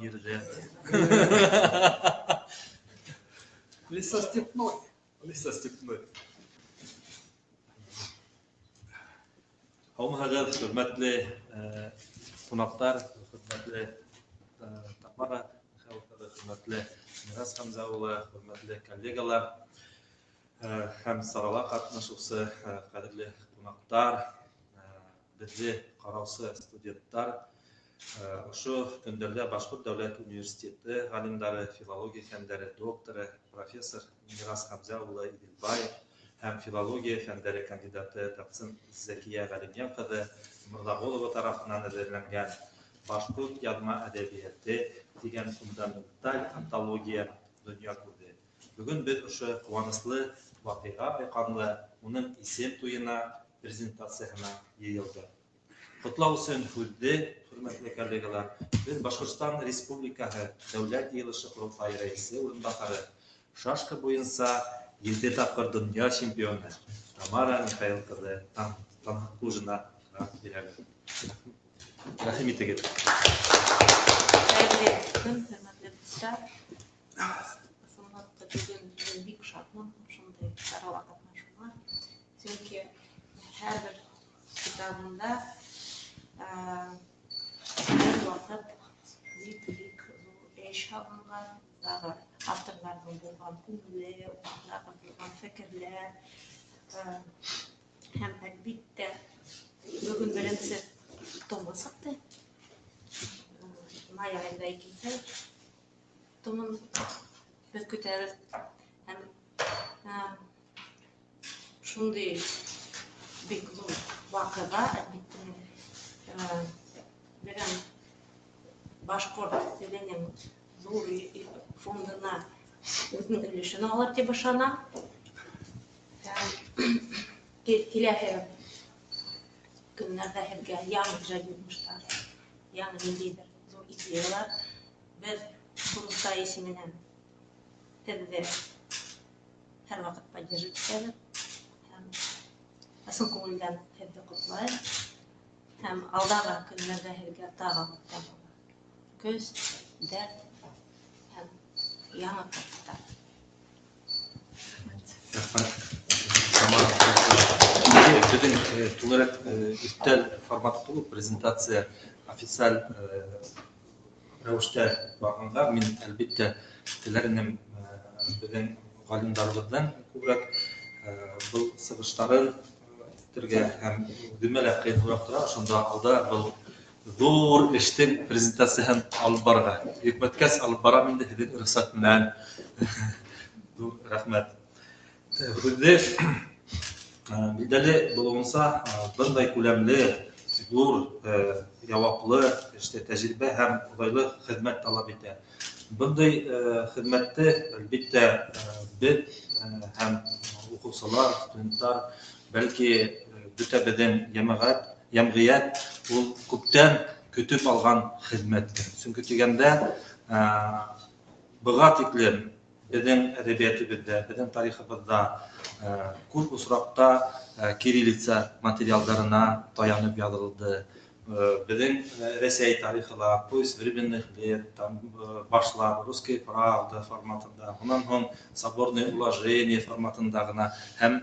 ерҙә. Лесостепной. Лесостепной. Һаумыһығыҙ, хөрмәтле ҡунаҡтар, хөрмәтле Тамара Михайловна, хөрмәтле Мирас Хәмзә улы, хөрмәтле коллегалар һәм сарала ҡатнашыусы ҡәҙерле ҡунаҡтар, беҙҙе ҡараусы студенттар. Ошо көндәрҙә Башҡорт дәүләт университеты ғалимдары, филология фәндәре докторы, профессор Мирас Хәмзә улы Иҙелбаев һәм филология фәндәре кандидаты доцент Зәкиә Ғәлимйән ҡыҙы Мырҙағолова тарафынан әҙерләнгән «Башҡорт яҙма әҙәбиәте» тигән фундаменталь антология донъя күрҙе. Бөгөн беҙ ошо ҡыуаныслы ваҡиға айҡанлы уның исем туйына, презентацияһына йыйылдыҡ. Ҡотлау өсөн һүҙҙе, хөрмәтле коллегалар, беҙ Башҡортостан Республикаһы Дәүләт Йыйылышы Ҡоролтайы рәйесе урынбаҫары, шашка буйынса 7 тапҡыр донъя чемпионы Тамара Михаил ҡыҙы Танһыҡҡужина бирәбеҙ. Рәхим итегеҙ. Хәйерле көн, хөрмәтле дуҫтар. Ысынлап та бөгөн мин бик шатмын шундай сарала ҡатнашыуға. Сөнки һәр бер китабында һәр ваҡыт бик-бик ҙур эш һалынған, тағы авторҙарҙың булған күңеле, уларҙағы булған фекерләр, һәм әлбиттә бөгөн беренсе томы сыҡты. Май айында икенсе томын беҙ көтәбеҙ. Һәм шундай бик ҙур ваҡиға, әлбиттә, бөгөн башҡорт теленең ҙур фондына үҙенең өлөшөн алыр тип ышанам. Һәм киләһе көннәрҙә һеҙгә яңы ижади уңыштар, яңы ниндәйҙер ҙур идеялар. Беҙ Ҡоролтай исеменән һеҙҙе һәр ваҡыт поддерживать итәбеҙ. Һәм ысын күңелдән һеҙҙе ҡотлайым. Һәм алдағы көннәрҙә һеҙгә тағы көс, дәрт һәм яңы проекттар. Рәхмәт. Беҙҙең тулыраҡ өҫтәл форматы түгел, презентация официаль рәүештә барғанға мин әлбиттә теләр инем беҙҙең ғалимдарыбыҙҙың күберәк был сығыштарын итергә, һәм үҙемә лә ҡыйыныраҡ тора, шунда алда был ҙур эштең презентацияһын алып барырға. Йөкмәткәс алып барам инде һеҙҙең рөхсәт менән. Ҙур рәхмәт. Һүҙҙе билдәле булыуынса, бындай күләмле, ҙур, яуаплы эштә тәжрибә һәм оҙайлы хеҙмәт талап итә. Бындай хеҙмәтте, әлбиттә, беҙ һәм уҡыусылар, студенттар, бәлки бөтә беҙҙең йәмғиәт ул күптән көтөп алған хеҙмәттер. Сөнки тигәндә, быға тиклем беҙҙең әҙәбиәтебеҙҙә, беҙҙең тарихыбыҙҙа күп осраҡта кириллица материалдарына таянып яҙылды. Беҙҙең Рәсәй тарихы ла, Пояс временных лет, там, башлап, Русская правда форматында, унан һуң Соборное уложение форматында ғына һәм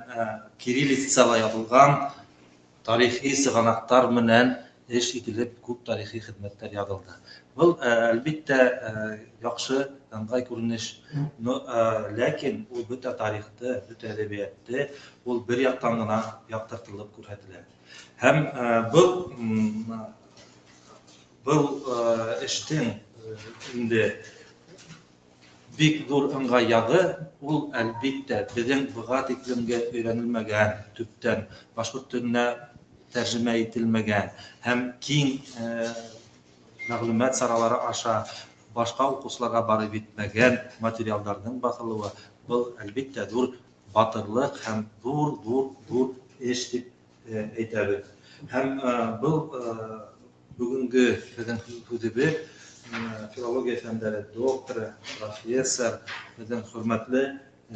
кириллицала яҙылған тарихи сығанаҡтар менән эш ителеп, күп тарихи хеҙмәттәр яҙылды. Был, әлбиттә, яҡшы, ыңғай күренеш. Но, ләкин ул бөтә тарихты, бөтә әҙәбиәтте ул бер яҡтан ғына яҡтыртылып күрһәтелә. Һәм был эштең инде бик ҙур ыңғай яғы ул, әлбиттә, беҙҙең быға тиклемгә өйрәнелмәгән, төптән башҡорт теленә тәржемә ителмәгән һәм киң мәғлүмәт саралары аша башҡа уҡыусыларға барып етмәгән материалдарҙың баҫылыуы, был, әлбиттә, ҙур батырлыҡ һәм ҙур эш тип әйтәбеҙ. Һәм был бөгөнгө беҙҙең һүҙебеҙ филология фәндәре докторы, профессор, беҙҙең хөрмәтле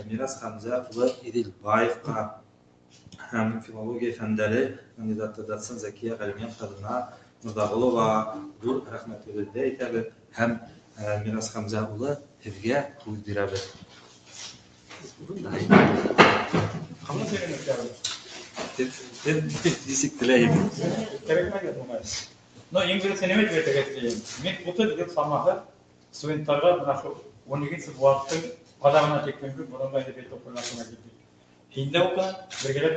Мирас Хәмзә улы Иҙелбаевҡа һәм филология фәндәре кандидаты доцент Зәкиә Ғәлимйән ҡыҙына Мырҙағолова ҙур рәхмәтебеҙҙе әйтәбеҙ һәм Мирас Хәмзә улы, һеҙгә һүҙ бирәбеҙ. Һеҙ нисек теләйһегеҙ? Кәрәкмәгән нумай. Но иң беренсе нимә тип әйтергә теләйем? Мин 30 йыл самаһы студенттарға бына шул 12 быуаттың аҙағына тиклемге боронғо әҙәбиәтте уҡырға тура килде. Һин дә уҡының, бергәләп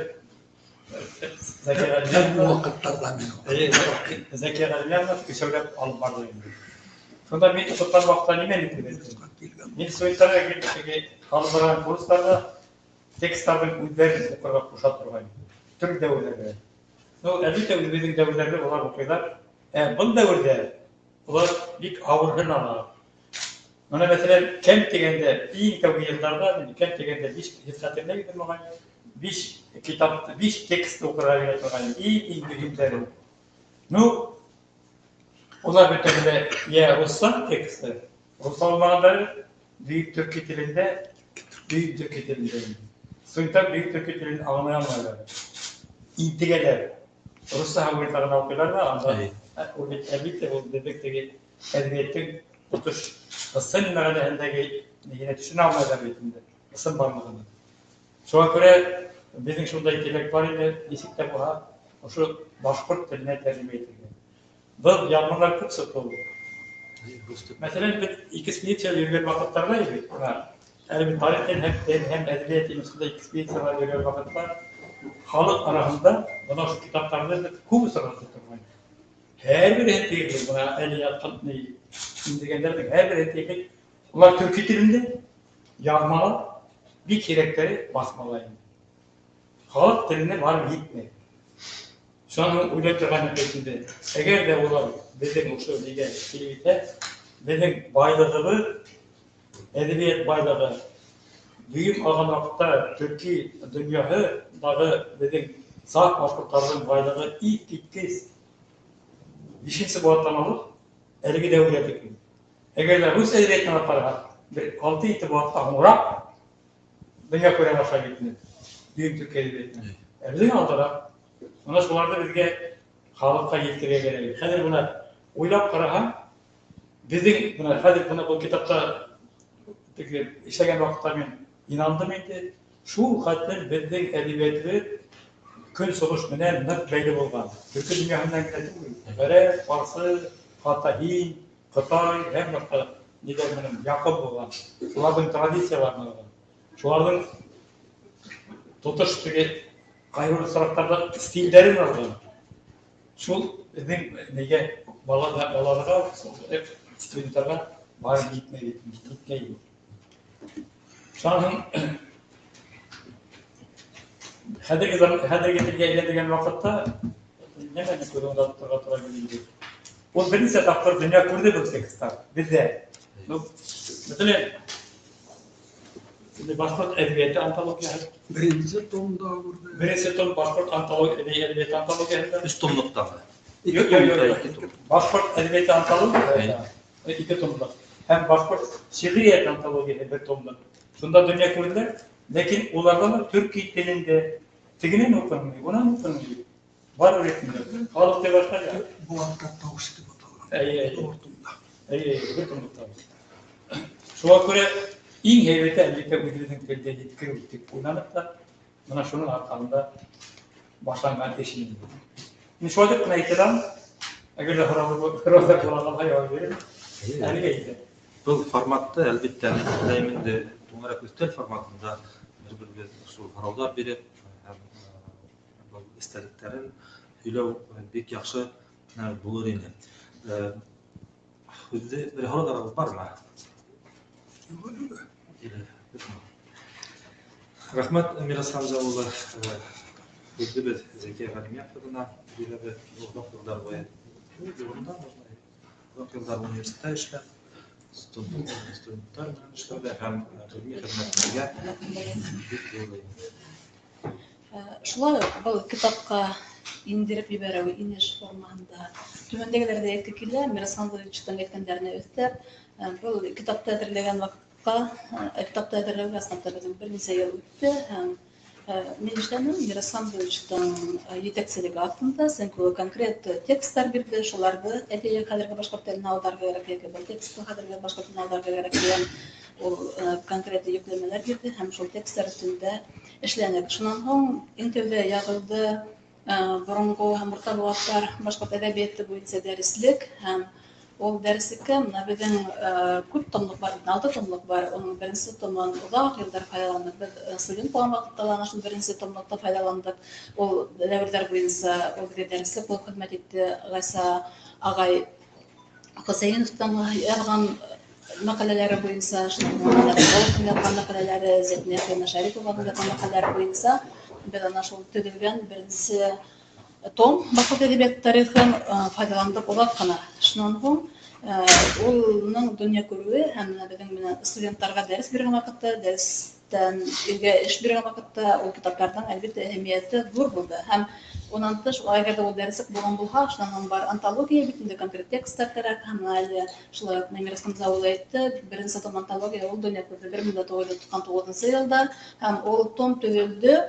Зәкиә Ғәлимәновна өсәүләп алып барҙы инде. Шунда мин уҡытҡан ваҡытта нимәне күҙәттем? Мин студенттарға алып барған курстарҙа тексттарҙың үҙҙәрен уҡырға ҡуша торғайным. Төрлө дәүерҙәрҙә. Ну, әлбиттә, үҙебеҙҙең дәүерҙәрҙе улар уҡыйҙар. Был дәүерҙә улар бик ауырһыналар. Бына, мәҫәлән, кәм тигәндә, иң тәүге йылдарҙа мин кәм тигәндә 5 хәтерләйем моғайын, 5 китап, 5 текст уҡырға бирә торғайным. Иң мөһимдәре. Ну, улар бөтәһе лә йә русса тексты, русса булмағандары бөйөк төрки телендә, бөйөк төрки телендә. Студенттар бөйөк төрки телен аңлай алмайҙар. Интегәләр. Русса һәм ғына уҡыйлар ҙа, анда ул бит әлбиттә ул беҙҙең теге әҙәбиәттең тотош ысын мәғәнәһендәге нигенә төшөнә алмайҙар бит инде, ысын барлығына. Шуға күрә беҙҙең шундай теләк бар ине, нисек тә булһа, ошо башҡорт теленә тәржемә итергә. Был яҙмалар күп сыҡты ул. Мәҫәлән, беҙ экспедиция йөрөгән ваҡыттарҙа бит, бына, әле бит тарих тел һәм әҙәбиәт институтында экспедициялар йөрөгән ваҡытта халыҡ араһында бына ошо китаптарҙы беҙ күп осрата торғайныҡ. Һәр береһен тиерлек, бына әле ятҡан индергәндәрҙең һәр береһен тиерлек, улар төрки телендә яҙмалар, бик һирәктәре баҫмала инде. Халыҡ теленә барып етмәй. Шунан уйлай торған инде, әгәр ҙә улар беҙҙең ошо нигә килеп етһә, беҙҙең байлығыбыҙ, әҙәбиәт байлығы, дөйөм алған ваҡытта төрки донъяһындағы беҙҙең саф башҡорттарҙың байлығы иҫ киткес. 5-нсе быуаттан алып әлеге дәүергә тиклем. Әгәр ҙә рус әҙәбиәтен алып ҡараһаҡ, бер 6-7 быуатҡа һуңыраҡ донъя күрә башлай бит инде, дөйөм төрки әҙәбиәтенән. Ә беҙҙең алдараҡ. Бына шуларҙы беҙгә халыҡҡа еткерергә кәрәк. Хәҙер бына уйлап ҡараһаң, беҙҙең бына хәҙер бына был китапта теге эшләгән ваҡытта мин инандым инде, шул хәтлем беҙҙең әҙәбиәтебеҙ көнсығыш менән ныҡ бәйле булған. Төрки донъяһы менән генә түгел, ғәрәп, фарсы, хатта һинд, Ҡытай һәм башҡа ниләр менән яҡын булған. Шуларҙың традицияларын алған. Шуларҙың тотош теге ҡайһы бер осраҡтарҙа стилдәрен алған. Шул беҙҙең нигә балаларға, студенттарға барып етмәй бит, етмәй. Шунан һуң хәҙерге заман, хәҙерге телгә әйләндергән ваҡытта нимәне күҙ уңында тоторға тура килә инде? Ул бер нисә тапҡыр донъя күрҙе был тексттар беҙҙә. Ну, мәҫәлән, инде башҡорт әҙәбиәте антологияһы. Беренсе томда күрҙе. Беренсе том башҡорт әҙәбиәте антологияһында. 3 томлыҡтамы? Юҡ, юҡ, юҡ, юҡ. Ике том. Башҡорт әҙәбиәте антологияһы 2 томлыҡ. Һәм башҡорт шиғриәт антологияһы 1 томлыҡ. Шунда донъя күрҙеләр, ләкин уларҙа ла төрки телендә тегенән уҡынмай, унан уҡынмай. Бар ритмдә. Халыҡ тип башлай. Быуаттар тауышы тип аталған. Әйе, әйе. Ортомда. Әйе, әйе, бер томлыҡ тауыш. Шуға күрә иң һәйбәте әлбиттә үҙебеҙҙең телдә еткереү тип уйланып та, бына шуның арҡаһында башланған эш инде. Мин шулай тип кенә әйтә алам. Әгәр ҙә һорауҙар була ҡалһа, яуап бирермен. Әлегә әйтәм. Был форматты әлбиттә мин теләйем инде түңәрәк өҫтәл форматында бер-беребеҙ шул һорауҙар биреп һәм был эстәлектәрен һөйләү бик яҡшы булыр ине. Һүҙҙе бер һорауҙарығыҙ бармы? Рәхмәт, Мирас Хәмзә улы. Һүҙҙе беҙ Зәкиә Ғәлимйән ҡыҙына бирәбеҙ. Оҙаҡ йылдар буйы оҙаҡ йылдар университетта эшләп, студенттар менән эшләүҙә һәм ғилми хеҙмәттәргә бик ҙур. Шулай уҡ был китапҡа индереп ебәреү инеш формаһында түбәндәгеләрҙе әйтке килә, Мирас Хәмзәовичтың әйткәндәренә өҫтәп, был китапты әҙерләгән ваҡытҡа, китапты әҙерләүгә ысынлап та беҙҙең бер нисә йыл үтте һәм Мин эшләнем Мирас Хамзовичтың етәкселеге аҫтында, сөнки ул конкрет тексттар бирҙе, шуларҙы әтейе хәҙерге башҡорт теленә ауҙарырға кәрәк, йәки был текстты хәҙерге башҡорт теленә ауҙарырға кәрәк тигән ул конкрет йөкләмәләр бирҙе һәм шул тексттар өҫтөндә эшләнек. Шунан һуң иң тәүҙә яҙылды боронғо һәм урта быуаттар башҡорт әҙәбиәте буйынса дәреслек, һәм ул дәреслеккә бына беҙҙең күп томлыҡ бар, 6 томлыҡ бар. Уның беренсе томын оҙаҡ йылдар файҙаландыҡ. Беҙ студент булған ваҡытта ла шул беренсе томлыҡты файҙаландыҡ. Ул дәүерҙәр буйынса ул беҙгә дәреслек булып хеҙмәт итте. Ғайса ағай Хөсәйеновтың яҙған мәҡәләләре буйынса, шунан яҙған мәҡәләләре, Зәйтүнә Шәрипованың яҙған мәҡәләләре буйынса беҙ ана шул төҙөлгән беренсе том башҡорт әҙәбиәте тарихын файҙаландыҡ оҙаҡ ҡына. Шунан һуң уның донъя күреүе һәм беҙҙең менән студенттарға дәрес биргән ваҡытта, дәрестән өйгә эш биргән ваҡытта ул китаптарҙың әлбиттә әһәмиәте ҙур булды. Һәм унан тыш, әгәр ҙә ул дәреслек булған булһа, шунан һуң бар антология бит инде, конкрет тексттар кәрәк. Һәм әле шулай уҡ Мирас Хамза улы әйтте, беренсе том антология ул донъя күрҙе 1999 йылда, һәм ул том төҙөлдө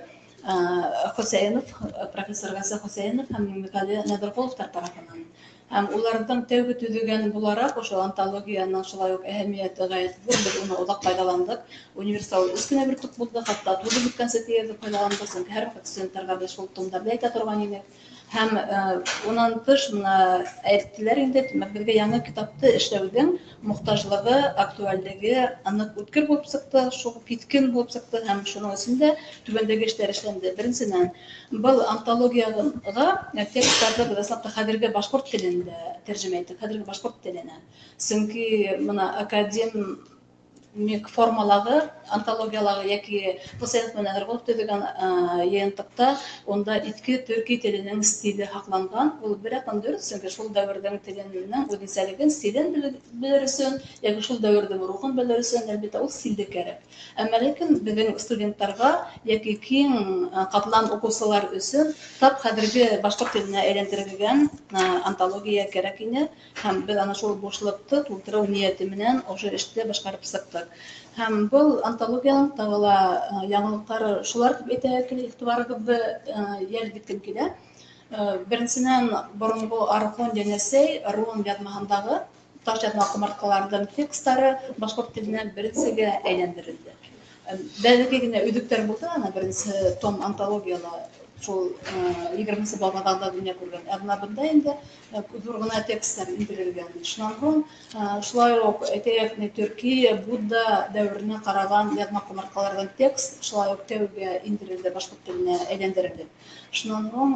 Хөсәйенов, профессор Ғәйсә Хөсәйенов һәм Миңлекәли Нәҙерҡоловтар тарафынан. Һәм уларҙың тәүге төҙөгән булараҡ ошо антологияның шулай уҡ әһәмиәте ғәйәт ҙур, беҙ уны оҙаҡ файҙаландыҡ. Универсал өс кенә бөртөк булды, хатта тулы бөткәнсе тиерлек файҙаландыҡ, сөнки һәр ваҡыт студенттарға беҙ шул томдарҙы әйтә торған инек. Һәм унан тыш бына әйттеләр инде, тимәк, беҙгә яңы китапты эшләүҙең мохтажлығы, актуальлеге аныҡ үткер булып сыҡты, шул киҫкен булып сыҡты, һәм шуның өсөн дә түбәндәге эштәр эшләнде. Беренсенән, был антологияға тексттарҙы беҙ ысынлап та хәҙерге башҡорт телендә тәржемә иттек, хәҙерге башҡорт теленә. Сөнки бына академик формалағы антологиялағы йәки Хөсәйенов менән Нәҙерғолов төҙөгән йыйынтыҡта унда иҫке төрки теленең стиле һаҡланған. Ул бер яҡтан дөрөҫ, сөнки шул дәүерҙең теленең үҙенсәлеген, стилен белер өсөн, йәки шул дәүерҙең рухын белер өсөн, әлбиттә, ул стилде кәрәк. Әммә ләкин беҙҙең студенттарға йәки киң ҡатлам уҡыусылар өсөн тап хәҙерге башҡорт теленә әйләндерелгән антология кәрәк ине, һәм беҙ ана шул бушлыҡты тултырыу ниәте менән ошо эште башҡарып сыҡтыҡ. Һәм был антологияның тағы ла яңылыҡтары шулар тип әйтә килә, иғтибарығыҙҙы йәлеп иткем килә. Беренсенән, боронғо Архон Енисей рун яҙмаһындағы таш яҙма ҡомартҡыларҙың тексттары башҡорт теленә беренсегә әйләндерелде. Бәләкәй генә өҙөктәр булды, ана беренсе том антологияла шул 20-нсе быуатта донъя күргән. Ә бына бында инде ҙур ғына тексттар индерелгән. Шунан һуң шулай уҡ әйтәйек, Төркиә, Будда дәүеренә ҡараған яҙма ҡомартҡыларҙың текст шулай уҡ тәүгә индерелде, башҡорт теленә әйләндерелде. Шунан һуң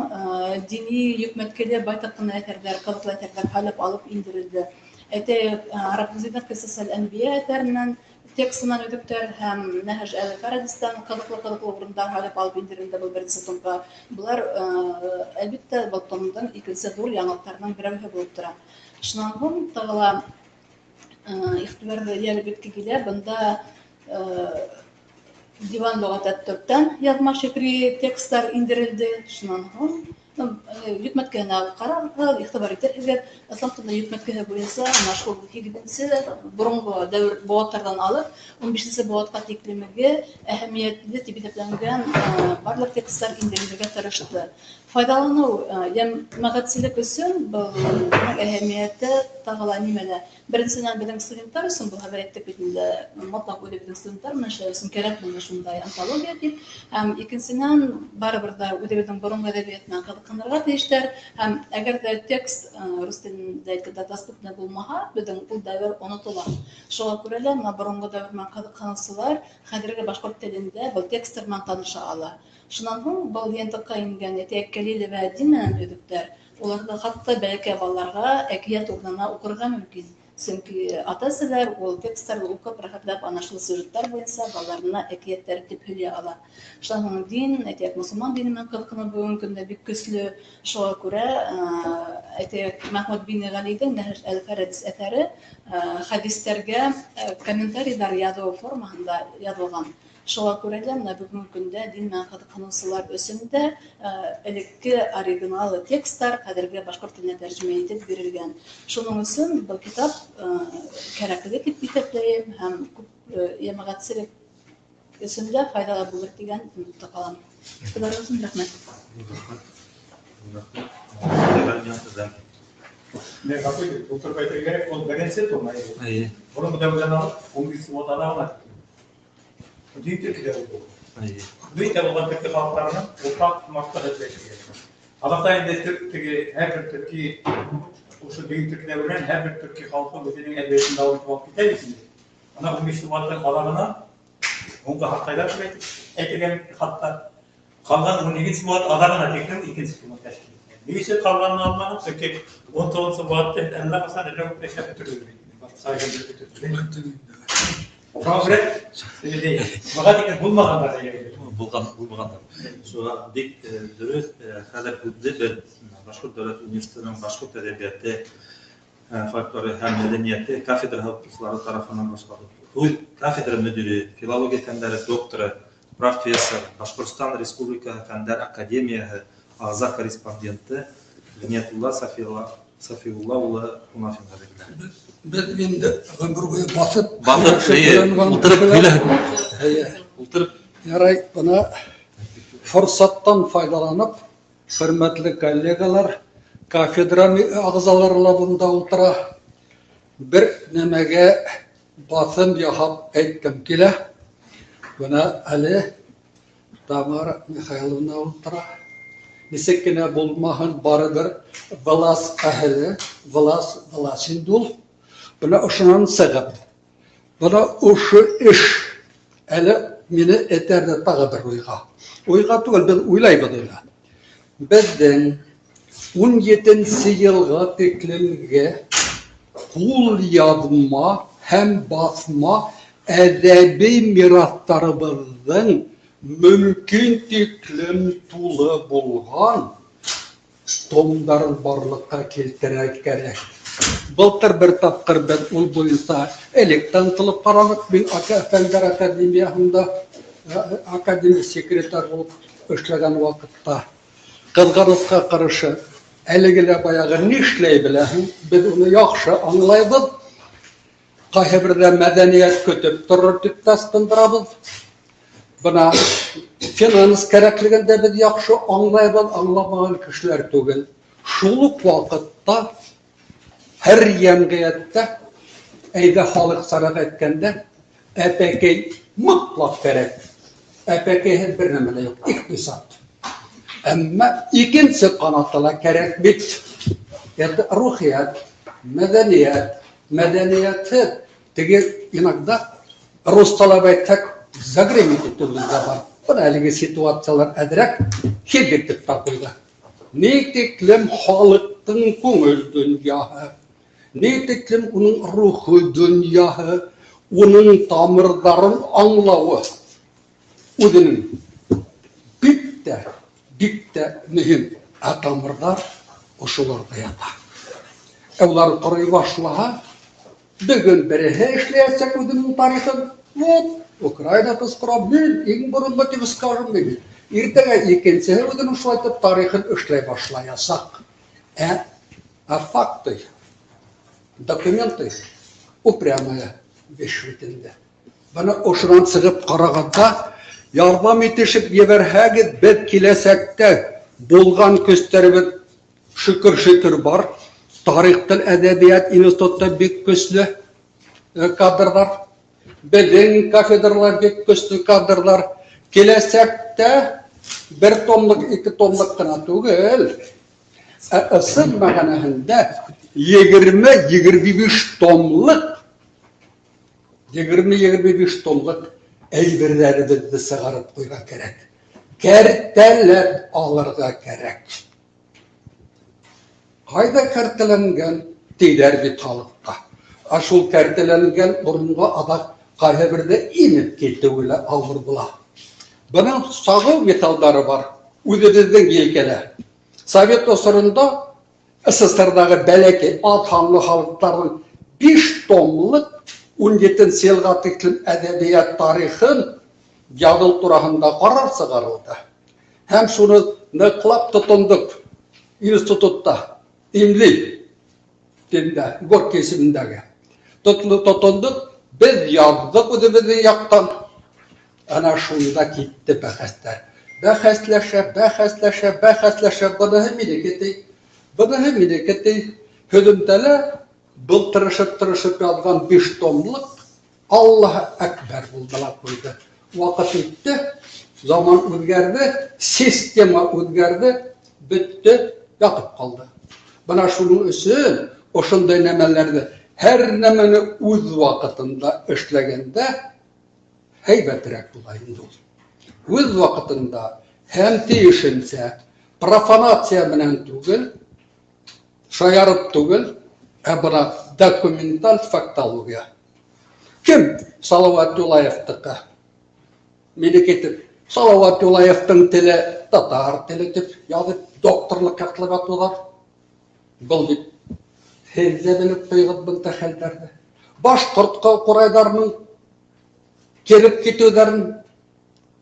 дини йөкмәткеле байтаҡ ҡына әҫәрҙәр, ҡыҙыҡлы әҫәрҙәр һайлап алып индерелде. Әйтәйек, Раббизинов Ҡисас әл-Әнбиә әҫәренән текстынан өҙөктәр һәм Нәһәж әл-Фарадистан ҡыҙыҡлы-ҡыҙыҡлы урындар һайлап алып индерелде был беренсе томға. Былар, әлбиттә, был томдың икенсе ҙур яңылыҡтарының берәүһе булып тора. Шунан һуң тағы ла иғтибарҙы йәлеп итке килә, бында Диван лөғәт әт-Төрктән яҙма шиғри тексттар индерелде. Шунан һуң йөкмәткеһенә ҡарағыҙ, иғтибар итерһегеҙ. Ислам теле йөкмәткеһе буйынса ана шул 8-нсе боронғо дәүер быуаттарҙан алып 15-нсе быуатҡа тиклемеге әһәмиәтле тип иҫәпләнгән барлыҡ тексттар индерелергә тырышты. Файҙаланыу йәмәғәтселек өсөн был әһәмиәте тағы ла нимәлә? Беренсенән, беҙҙең студенттар өсөн, был хәбәр әйттек бит инде, мотлаҡ үҙебеҙҙең студенттар менән эшләү өсөн кәрәк булды шундай антология тип. Һәм икенсенән, барыбер ҙә үҙебеҙҙең боронғо әҙәбиәт менән ҡыҙыҡһынырға тейештәр. Һәм әгәр ҙә текст рус телендә әйткәндә доступный булмаһа, беҙҙең ул дәүер онотола. Шуға күрә лә бына боронғо дәүер менән ҡыҙыҡһыныусылар хәҙерге башҡорт телендә был тексттар менән таныша ала. Шунан һуң был йыйынтыҡҡа ингән әйтәйек, Кәлиле вә Дин менән өҙөктәр, уларҙы хатта бәләкәй балаларға әкиәт урынына уҡырға мөмкин. Сөнки ата-әсәләр ул тексттарҙы уҡып, рәхәтләп ана шул сюжеттар буйынса балаларына әкиәттәр итеп һөйләй ала. Шунан һуң дин, әйтәйек, мосолман дине менән ҡыҙыҡһыныу бөгөнгө көндә бик көслө. Шуға күрә, әйтәйек, Мәхмүт бин Ғәлиҙең Нәһәж әл-Фарадис әҫәре хәдистәргә комментарийҙар яҙыу формаһында яҙылған. Шуға күрә лә бына бөгөнгө көндә дин менән ҡыҙыҡһыныусылар өсөн дә элекке оригинал тексттар хәҙерге башҡорт теленә тәржемә итеп бирелгән. Шуның өсөн был китап кәрәкле тип иҫәпләйем һәм күп йәмәғәтселек Өсөн дә файҙалы булыр тигән өмөттә ҡалам. Иғтибарығыҙ өсөн рәхмәт. Мен ғәфү итегеҙ, тултырып әйтергә кәрәк, ул беренсе том. Эйе. Боронғо дәүерҙән алып 15 быуат аҙағына тиклем. Дөйөм төрки дәүер булды. Эйе. Дөйөм булған төрки халыҡтарының уртаҡ тумашлығы тип әйтергә кәрәк. Аҙаҡта инде теге һәр бер төрки ошо дөйөм төрки дәүеренән һәр бер төрки халҡы үҙенең әҙәбиәтен дауам итеп алып китә бит инде. Ана 15 быуаттың аҙағына һуңғы һаҡтайҙар тип әйтелгән хатта ҡалған 12 быуат аҙағына тиклем икенсе томын тәшкил иткән. Ни өсөн ҡалғанын алманым? Сөнки 19 быуатты әллә ҡасан әллә күп эшләп бөтөрҙөләр бит. Бөтөрҙөләр. Шуға күрә быға тиклем булмағандар ҙа. Булған, булмағандар. Шуға бик дөрөҫ, хәҙер һүҙҙе беҙ Башҡорт дәүләт университетының башҡорт әҙәбиәте, фольклоры һәм мәҙәниәте кафедра уҡытыусылары тарафынан башланыҡ. Һүҙ кафедра мөдире, филология фәндәре докторы, профессор, Башҡортостан Республикаһы Фәндәр академияһы ағза корреспонденты Ғиниәтулла Сафиулла улы Ҡунафинға бирелә. Беҙ инде ғүмер буйы баҫып, Баҫып, эйе, ултырып һөйләп. Эйе. Ултырып. Ярай, бына форсаттан файҙаланып, хөрмәтле коллегалар, кафедра ағзалары ла бында ултыра. Бер нәмәгә баҫым яһап әйткем килә. Бына әле Тамара Михайловна ултыра. Нисек кенә булмаһын, барыбер влас әһеле, влас, влас инде ул. Бына ошонан сығып, бына ошо эш әле мине этәрҙе тағы бер уйға. Уйға түгел, беҙ уйлайбыҙ уйға. Беҙҙең 17-нсе йылға тиклемге ҡул яҙма һәм баҫма әҙәби мираҫтарыбыҙҙың мөмкин тиклем тулы булған томдарын барлыҡҡа килтерә кәрәк. Былтыр бер тапҡыр беҙ ул буйынса электән тылып ҡараныҡ. Мин Фәндәр академияһында академик секретарь булып эшләгән ваҡытта. Ҡыҙғанысҡа ҡаршы, әлеге лә баяғы нишләй беләһең, беҙ уны яҡшы аңлайбыҙ. Ҡайһы берҙә мәҙәниәт көтөп торор тип тә ысҡындырабыҙ. Бына финанс кәрәклеген дә беҙ яҡшы аңлайбыҙ, аңламаған кешеләр түгел. Шул уҡ ваҡытта һәр йәмғиәттә, әйҙә халыҡсараҡ әйткәндә, әпәкәй мотлаҡ кәрәк. Әпәкәйһеҙ бер нәмә лә юҡ, иҡтисад. Әммә икенсе ҡанаты ла кәрәк бит. Это рухиәт, мәҙәниәт, мәҙәниәтһеҙ теге иногда русҡалап әйтһәк, загреметь итеүебеҙ ҙә бар. Бына әлеге ситуациялар әҙерәк һиҙгертеп тә ҡуйҙы. Ни тиклем халыҡтың күңел донъяһы, ни тиклем уның рухы донъяһы, уның тамырҙарын аңлауы үҙенең бик тә, бик тә мөһим. Ә тамырҙар ошоларҙа ята. Ә улар ҡорой башлаһа, бөгөн береһе эшләйәсәк үҙенең тарихын. Вот, Украина ҡысҡыра, мин иң боронғо тип скажем мин. Иртәгә икенсеһе үҙенең шулай итеп тарихын эшләй башлаясаҡ. Ә факты, документы упрямая вещь бит инде. Бына ошонан сығып ҡарағанда, ярҙам итешеп ебәрһәгеҙ, беҙ киләсәктә булған көстәребеҙ шөкөр-шөкөр бар. Тарих, тел, әҙәбиәт институтта бик көслө кадрҙар. Беҙҙең кафедралар бик көслө кадрҙар. Киләсәктә бер томлыҡ, ике томлыҡ ҡына түгел, ә ысын мәғәнәһендә 20-25 томлыҡ, 20-25 томлыҡ әйберҙәребеҙҙе сығарып ҡуйырға кәрәк. Кәртәләп алырға кәрәк. Ҡайҙа кәртәләнгән тиҙәр бит халыҡҡа. Ә шул кәртәләнгән урынға аҙаҡ ҡайһы берҙә инеп китеүе лә ауыр була. Бының сағыу миҫалдары бар үҙебеҙҙең елкәлә. Совет осоронда СССРҙағы бәләкәй аҙ һанлы халыҡтарҙың 5 томлыҡ 17-нсе йылға тиклем әҙәбиәт тарихын яҙыу тураһында ҡарар сығарылды. Һәм шуны ныҡлап тотондоҡ институтта, Имли тиндә, Горький исемендәге. Тотондоҡ, беҙ яҙҙыҡ үҙебеҙҙең яҡтан. Ана шунда китте бәхәстәр. Бәхәсләшә, бәхәсләшә, бәхәсләшә, быныһы минеке ти, быныһы минеке ти. Һөҙөмтәлә был тырышып-тырышып яҙған 5 томлыҡ Аллаһы әкбәр булды ла ҡуйды. Ваҡыт үтте, заман үҙгәрҙе, система үҙгәрҙе, бөттө, ятып ҡалды. Бына шуның өсөн ошондай нәмәләрҙе, һәр нәмәне үҙ ваҡытында эшләгәндә һәйбәтерәк була инде ул. Үҙ ваҡытында һәм тейешенсә профанация менән түгел, шаярып түгел, ә бына документаль фактология. Кем Салауат Юлаевтыҡы? Минеке тип, Салауат Юлаевтың теле татар теле тип яҙып, докторлыҡ яҡлап ятыуҙар. Был бит һеҙ ҙә белеп ҡуйығыҙ бындай хәлдәрҙе. Башҡорт ҡурайҙарының кереп китеүҙәрен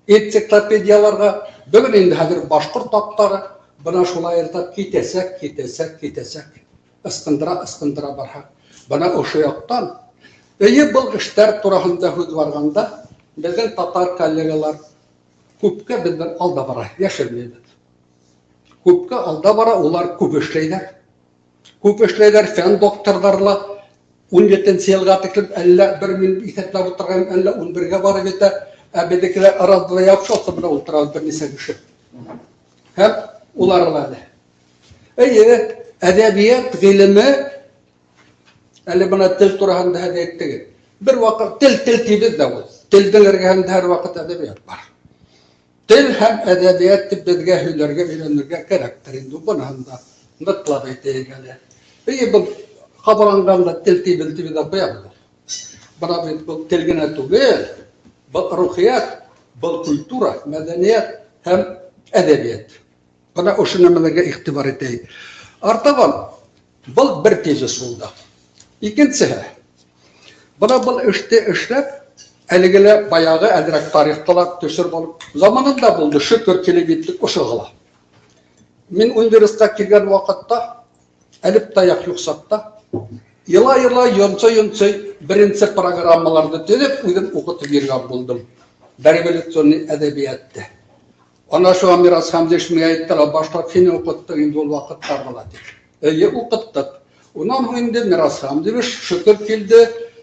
энциклопедияларға бөгөн инде хәҙер башҡорт аттары бына шулай итеп китәсәк, китәсәк, китәсәк. Ысҡындыра, ысҡындыра барһаҡ. Бына ошо яҡтан эйе был эштәр тураһында һүҙ барғанда беҙҙең татар коллегалар күпкә беҙҙән алда бара, йәшермәйбеҙ. Күпкә алда бара, улар күп эшләйҙәр. Күп эшләйҙәр, фән докторҙары ла 17-нсе йылға тиклем әллә бер мин иҫәпләп ултырған, әллә 11-гә барып етә, ә беҙҙекеләр арала япшалса бына ултыра бер нисә кеше. Һәм улар ла әле. Эйе, әҙәбиәт ғилеме әле бына тел тураһында һеҙ әйттегеҙ. Бер ваҡыт тел тел тибеҙ ҙә ул. Телдең эргәһендә һәр ваҡыт әҙәбиәт бар. Тел һәм әҙәбиәт тип беҙгә һөйләргә өйрәнергә кәрәктер инде. Быныһын да ныҡлап әйтәйек әле. Эйе, был ҡабаланғанда тел тибеҙ тибеҙ ҙә ҡуябыҙ. Бына бит был тел генә түгел, был рухиәт, был культура, мәҙәниәт һәм әҙәбиәт. Бына ошо нәмәләргә иғтибар итәйек. Артабан был бер тезис булды. Икенсеһе, бына был эште эшләп, әлеге лә баяғы әҙерәк тарихты ла төшөрөп алып, заманында булды, шөкөр килеп еттек ошоға ла. Мин университетҡа килгән ваҡытта, әлеп таяҡ юҡ саҡта, йыла-йыла, йонсой-йонсой беренсе программаларҙы төҙөп, үҙем уҡытып йөрөгән булдым. Дореволюционный әҙәбиәтте. Ана шуға Мирас Хәмзиш миңә әйтте лә, башлап һине уҡыттыҡ инде ул ваҡыттарҙа ла тип. Эйе, уҡыттыҡ. Унан һуң инде Мирас Хәмзиевич шөкөр килде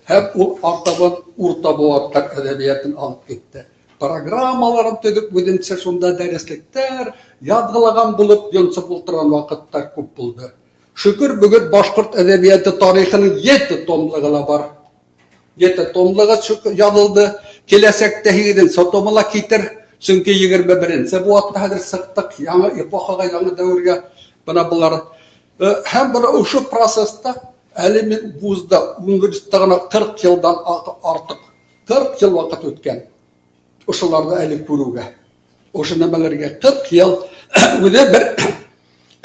һәм ул артабан урта быуаттар әҙәбиәтен алып китте. Программаларын төҙөп, үҙенсә шунда дәреслектәр яҙғылаған булып, йонсоп ултырған ваҡыттар күп булды. Шөкөр, бөгөн башҡорт әҙәбиәте тарихының 7 томлығы ла бар. 7 томлығы шөкөр яҙылды. Киләсәктә 8-нсе томы ла китер. Сөнки 21-нсе быуатта хәҙер сыҡтыҡ, яңы эпохаға, яңы дәүергә. Бына былар. Һәм бына ошо процесста әле мин вузда, университетта ғына 40 йылдан артыҡ, 40 йыл ваҡыт үткән. Ошоларҙы әле күреүгә. Ошо нәмәләргә 40 йыл үҙе бер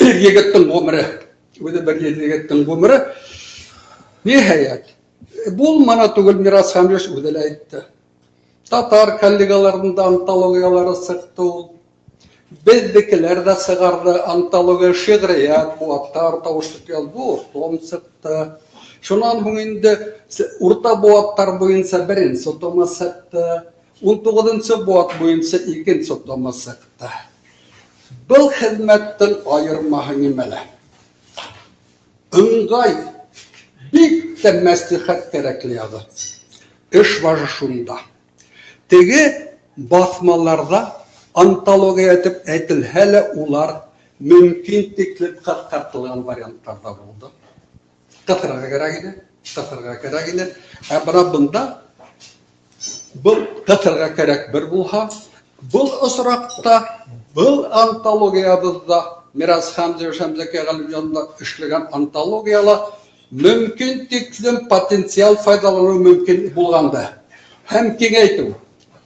ир егеттең ғүмере. Үҙе бер ир егеттең ғүмере. Ниһайәт, булманы түгел, Мирас Хәмзиш үҙе лә әйтте. Татар коллегаларының да антологиялары сыҡты ул. Беҙҙекеләр ҙә сығарҙы антология, шиғриәт, быуаттар тауышы тигән ҙур том сыҡты. Шунан һуң инде урта быуаттар буйынса беренсе томы сыҡты, 19-нсы быуат буйынса икенсе томы сыҡты. Был хеҙмәттең айырмаһы нимәлә? Ыңғай, бик тә мәслихәт кәрәкле яғы. Эш башы шунда. Теге баҫмаларҙа антология итеп әйтелһә лә, улар мөмкин тиклем ҡыҫҡартылған варианттарҙа булды. Ҡыҫырға кәрәк ине, ҡыҫырға кәрәк ине. Ә бына бында был ҡыҫырға кәрәк бер булһа, был осраҡта был антологиябыҙҙа Мирас Хәмзиевич һәм Зәки Ғәлимҗанов эшләгән антологияла мөмкин тиклем потенциал файҙаланыу мөмкин булғанда һәм киңәйтеү.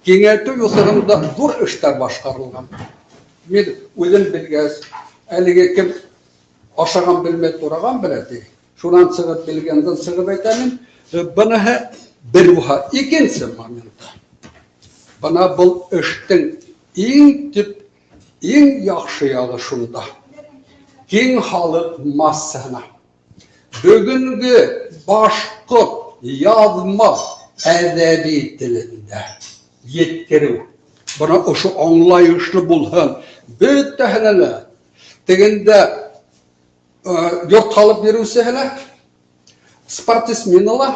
Киңәйтеү юҫығында ҙур эштәр башҡарылған. Мин үҙем белгәс, әлеге кем ашаған белмәй, тураған белә ти. Шунан сығып белгәндән сығып әйтәмен, быныһы бер булһа, икенсе моментта. Бына был эштең иң төп, иң яҡшы яғы шунда. Киң халыҡ массаһына. Бөгөнгө башҡорт яҙма әҙәби телендә. еткереү. Бына ошо аңлайышлы булһын. Бөтәһенә лә. Тегендә йорт һалып йөрөүсеһе лә, спортсмены ла,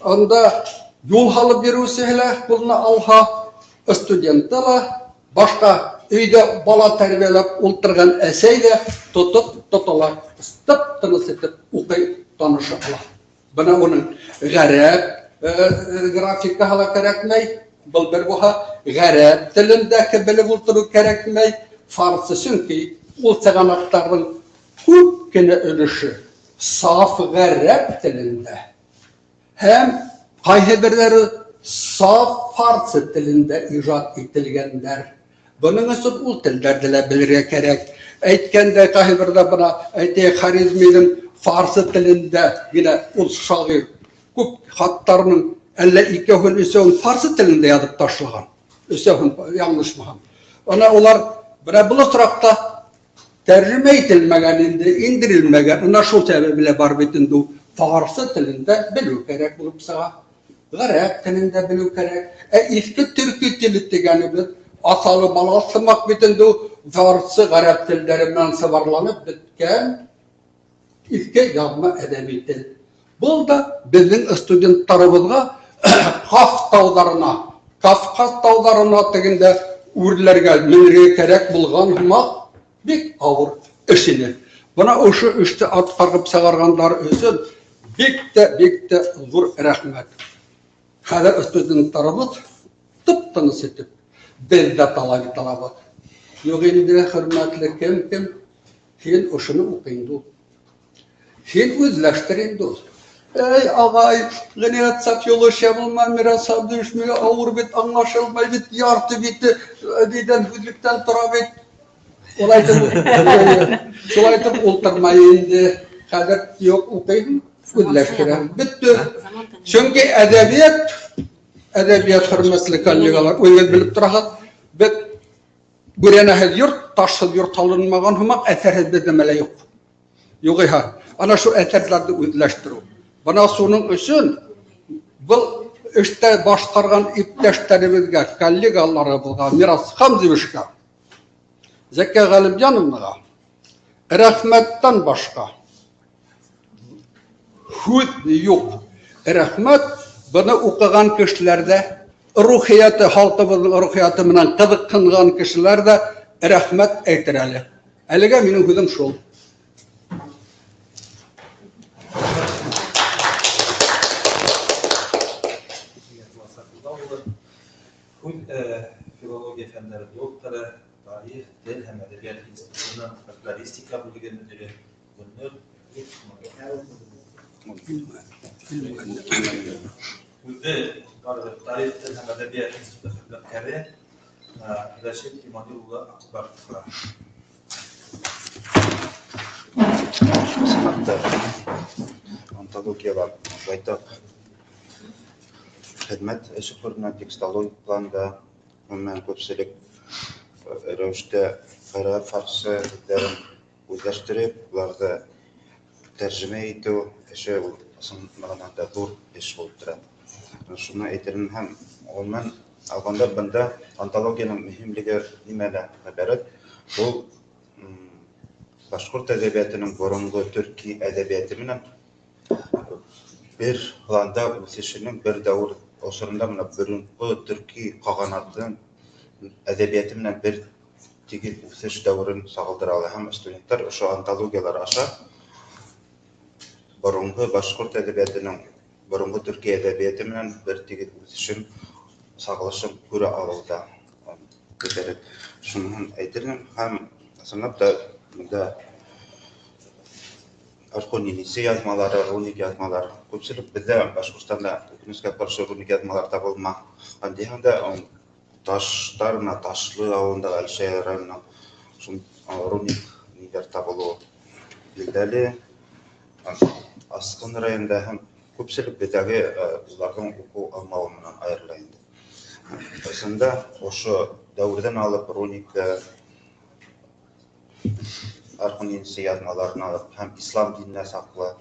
анда юл һалып йөрөүсеһе лә ҡулына алһа, студенты ла, башҡа өйҙә бала тәрбиәләп ултырған әсәй ҙә тотоп тотола, тып-тыныс итеп уҡый, таныша ала. Бына уның ғәрәп графикаһы ла кәрәкмәй, был бер булһа, ғәрәп телендә белеп ултырыу кәрәкмәй, фарсы, сөнки ул сығанаҡтарҙың күп кенә өлөшө саф ғәрәп телендә һәм ҡайһы берҙәре саф фарсы телендә ижад ителгәндәр. Бының өсөн ул телдәрҙе лә белергә кәрәк. Әйткәндәй, ҡайһы берҙә бына әйтәйек, Хорезмиҙең фарсы телендә генә ул шағир күп хаттарының әллә икәүһен, өсәүен фарсы телендә яҙып ташлаған. Өсәүһен, яңылышмаһам. Ана улар бына был осраҡта тәржемә ителмәгән инде, индерелмәгән. Ана шул сәбәбе лә бар бит инде, фарсы телендә белеү кәрәк булып сыға. Ғәрәп телендә белеү кәрәк. Ә иҫке төрки теле тигәнебеҙ аҫалы бала һымаҡ бит инде, фарсы, ғәрәп телдәре менән сыбарланып бөткән иҫке яҙма әҙәби тел. Был да беҙҙең студенттарыбыҙға Ҡаф тауҙарына, Кавказ тауҙарына тегендә үрләргә, менергә кәрәк булған һымаҡ бик ауыр эш ине. Бына ошо эште атҡарып сығарғандар өсөн бик тә, бик тә ҙур рәхмәт. Хәҙер студенттарыбыҙ тып-тыныс итеп, беҙ ҙә талап итә алабыҙ. Юҡ инде, хөрмәтле кем-кем, һин ошоно уҡый инде ул. Һин үҙләштер инде ул. Эй, ағай, Ғиниәт Сафиуллович, булма, Мирас Абдуллович, миңә ауыр бит, аңлашылмай бит, ярты бите ниҙән һүҙлектән тора бит. Улай итеп, шулай итеп ултырмай инде. Хәҙер юҡ, уҡыйһың, үҙләштерәм. Бөттө. Сөнки әҙәбиәт, әҙәбиәт, хөрмәтле коллегалар, үҙегеҙ белеп тораһығыҙ, беҙ бүрәнәһеҙ йорт, ташһыҙ йорт һалынмаған һымаҡ, әҫәрһеҙ бер нәмә лә юҡ. Юғиһә, ана шул әҫәрҙәрҙе үҙләштереү. Бына шуның өсөн был эштә башҡарған иптәштәребеҙгә, коллегаларыбыҙға, Мирас Хамзовичҡа, Зәкиә Ғәлимйановнаға рәхмәттән башҡа һүҙ юҡ. Рәхмәт, быны уҡыған кешеләр ҙә, рухиәте, халҡыбыҙҙың рухиәте менән ҡыҙыҡһынған кешеләр ҙә рәхмәт әйтер әле. Әлегә минең һүҙем шул. Һүҙ филология фәндәре докторы, тарих, тел һәм әҙәбиәт институтының фольклористика бүлеге мөдире Гөлнур Үҙе барыбер тарих, тел һәм әҙәбиәт институты хеҙмәткәре Рәшит Иманил улы Аҡбаковҡа. Ысынлап та, антологияла байтаҡ хеҙмәт эше күренә, текстологик планда, ғөмүмән, күпселек рәүештә ғәрәп, фарсы һүҙҙәрен үҙләштереп, уларҙы тәржемә итеү эше ул ысын мәғәнәһендә ҙур эш булып тора. Шуны әйтермен һәм ғөмүмән алғанда бында антологияның мөһимлеге нимәлә ғибәрәт? Ул башҡорт әҙәбиәтенең боронғо төрки әҙәбиәте менән бер планда үҫешенең бер дәүер осоронда бына боронғо төрки ҡағанатын әҙәбиәте менән бер тигеҙ үҫеш дәүерен сағылдыра ала һәм студенттар ошо антологиялар аша боронғо башҡорт әҙәбиәтенең боронғо төрки әҙәбиәте менән бер тигеҙ үҫешен сағылышын күрә алыуҙа күтәреп шуныһын әйтермен һәм ысынлап та бында Орхон-Енисей яҙмалары, руник яҙмалар. Күпселек беҙҙә Башҡортостанда үкенескә ҡаршы руник яҙмалар табылмаған тиһәң дә, таштар менән Ташлы ауылындағы Әлшәй районының шул руник ниҙәр табылыуы билдәле. Асҡын районында һәм күпселек беҙҙәге уларҙың уҡыу алмауы менән айырыла инде. Ысында ошо дәүерҙән алып руник Орхон-Енисей яҙмаларын алып һәм ислам диненә саҡлы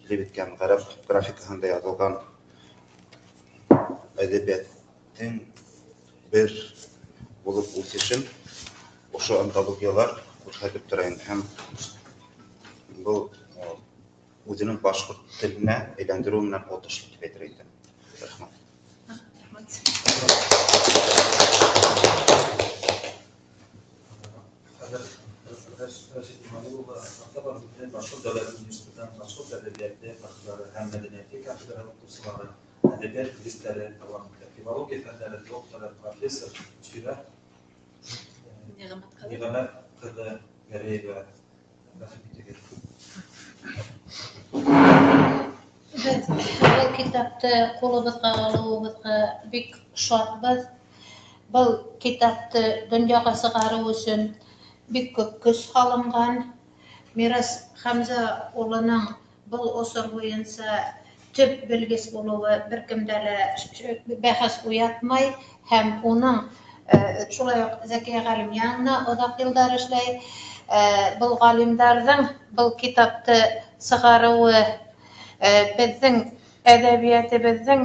килеп еткән ғәрәп графикаһында яҙылған әҙәбиәттең бер булып үҫешен ошо антологиялар күрһәтеп тора инде. Һәм был үҙенең башҡорт теленә әйләндереү менән отошло тип әйтер инде. Рәхмәт. Рәшит Иманғол улы Башҡорт дәүләт университетының башҡорт әҙәбиәте кафедрары һәм мәҙәниәте кафедрары уҡытыусылары, әҙәбиәт белгестәре дауам итә. Филология фәндәре докторы, профессор Мөсфирә Ниғәмәт ҡыҙы Гәрәева. Рәхим итегеҙ. Беҙ был китапты ҡулыбыҙға алыуыбыҙға бик шатбыҙ. Был китапты донъяға сығарыу өсөн бик күп көс һалынған. Мирас Хәмзә улының был осор буйынса төп белгес булыуы бер кемдә лә бәхәс уятмай, һәм уның шулай уҡ Зәкиә Ғәлимйәновна оҙаҡ йылдар эшләй. Был ғалимдарҙың был китапты сығарыуы беҙҙең әҙәбиәтебеҙҙең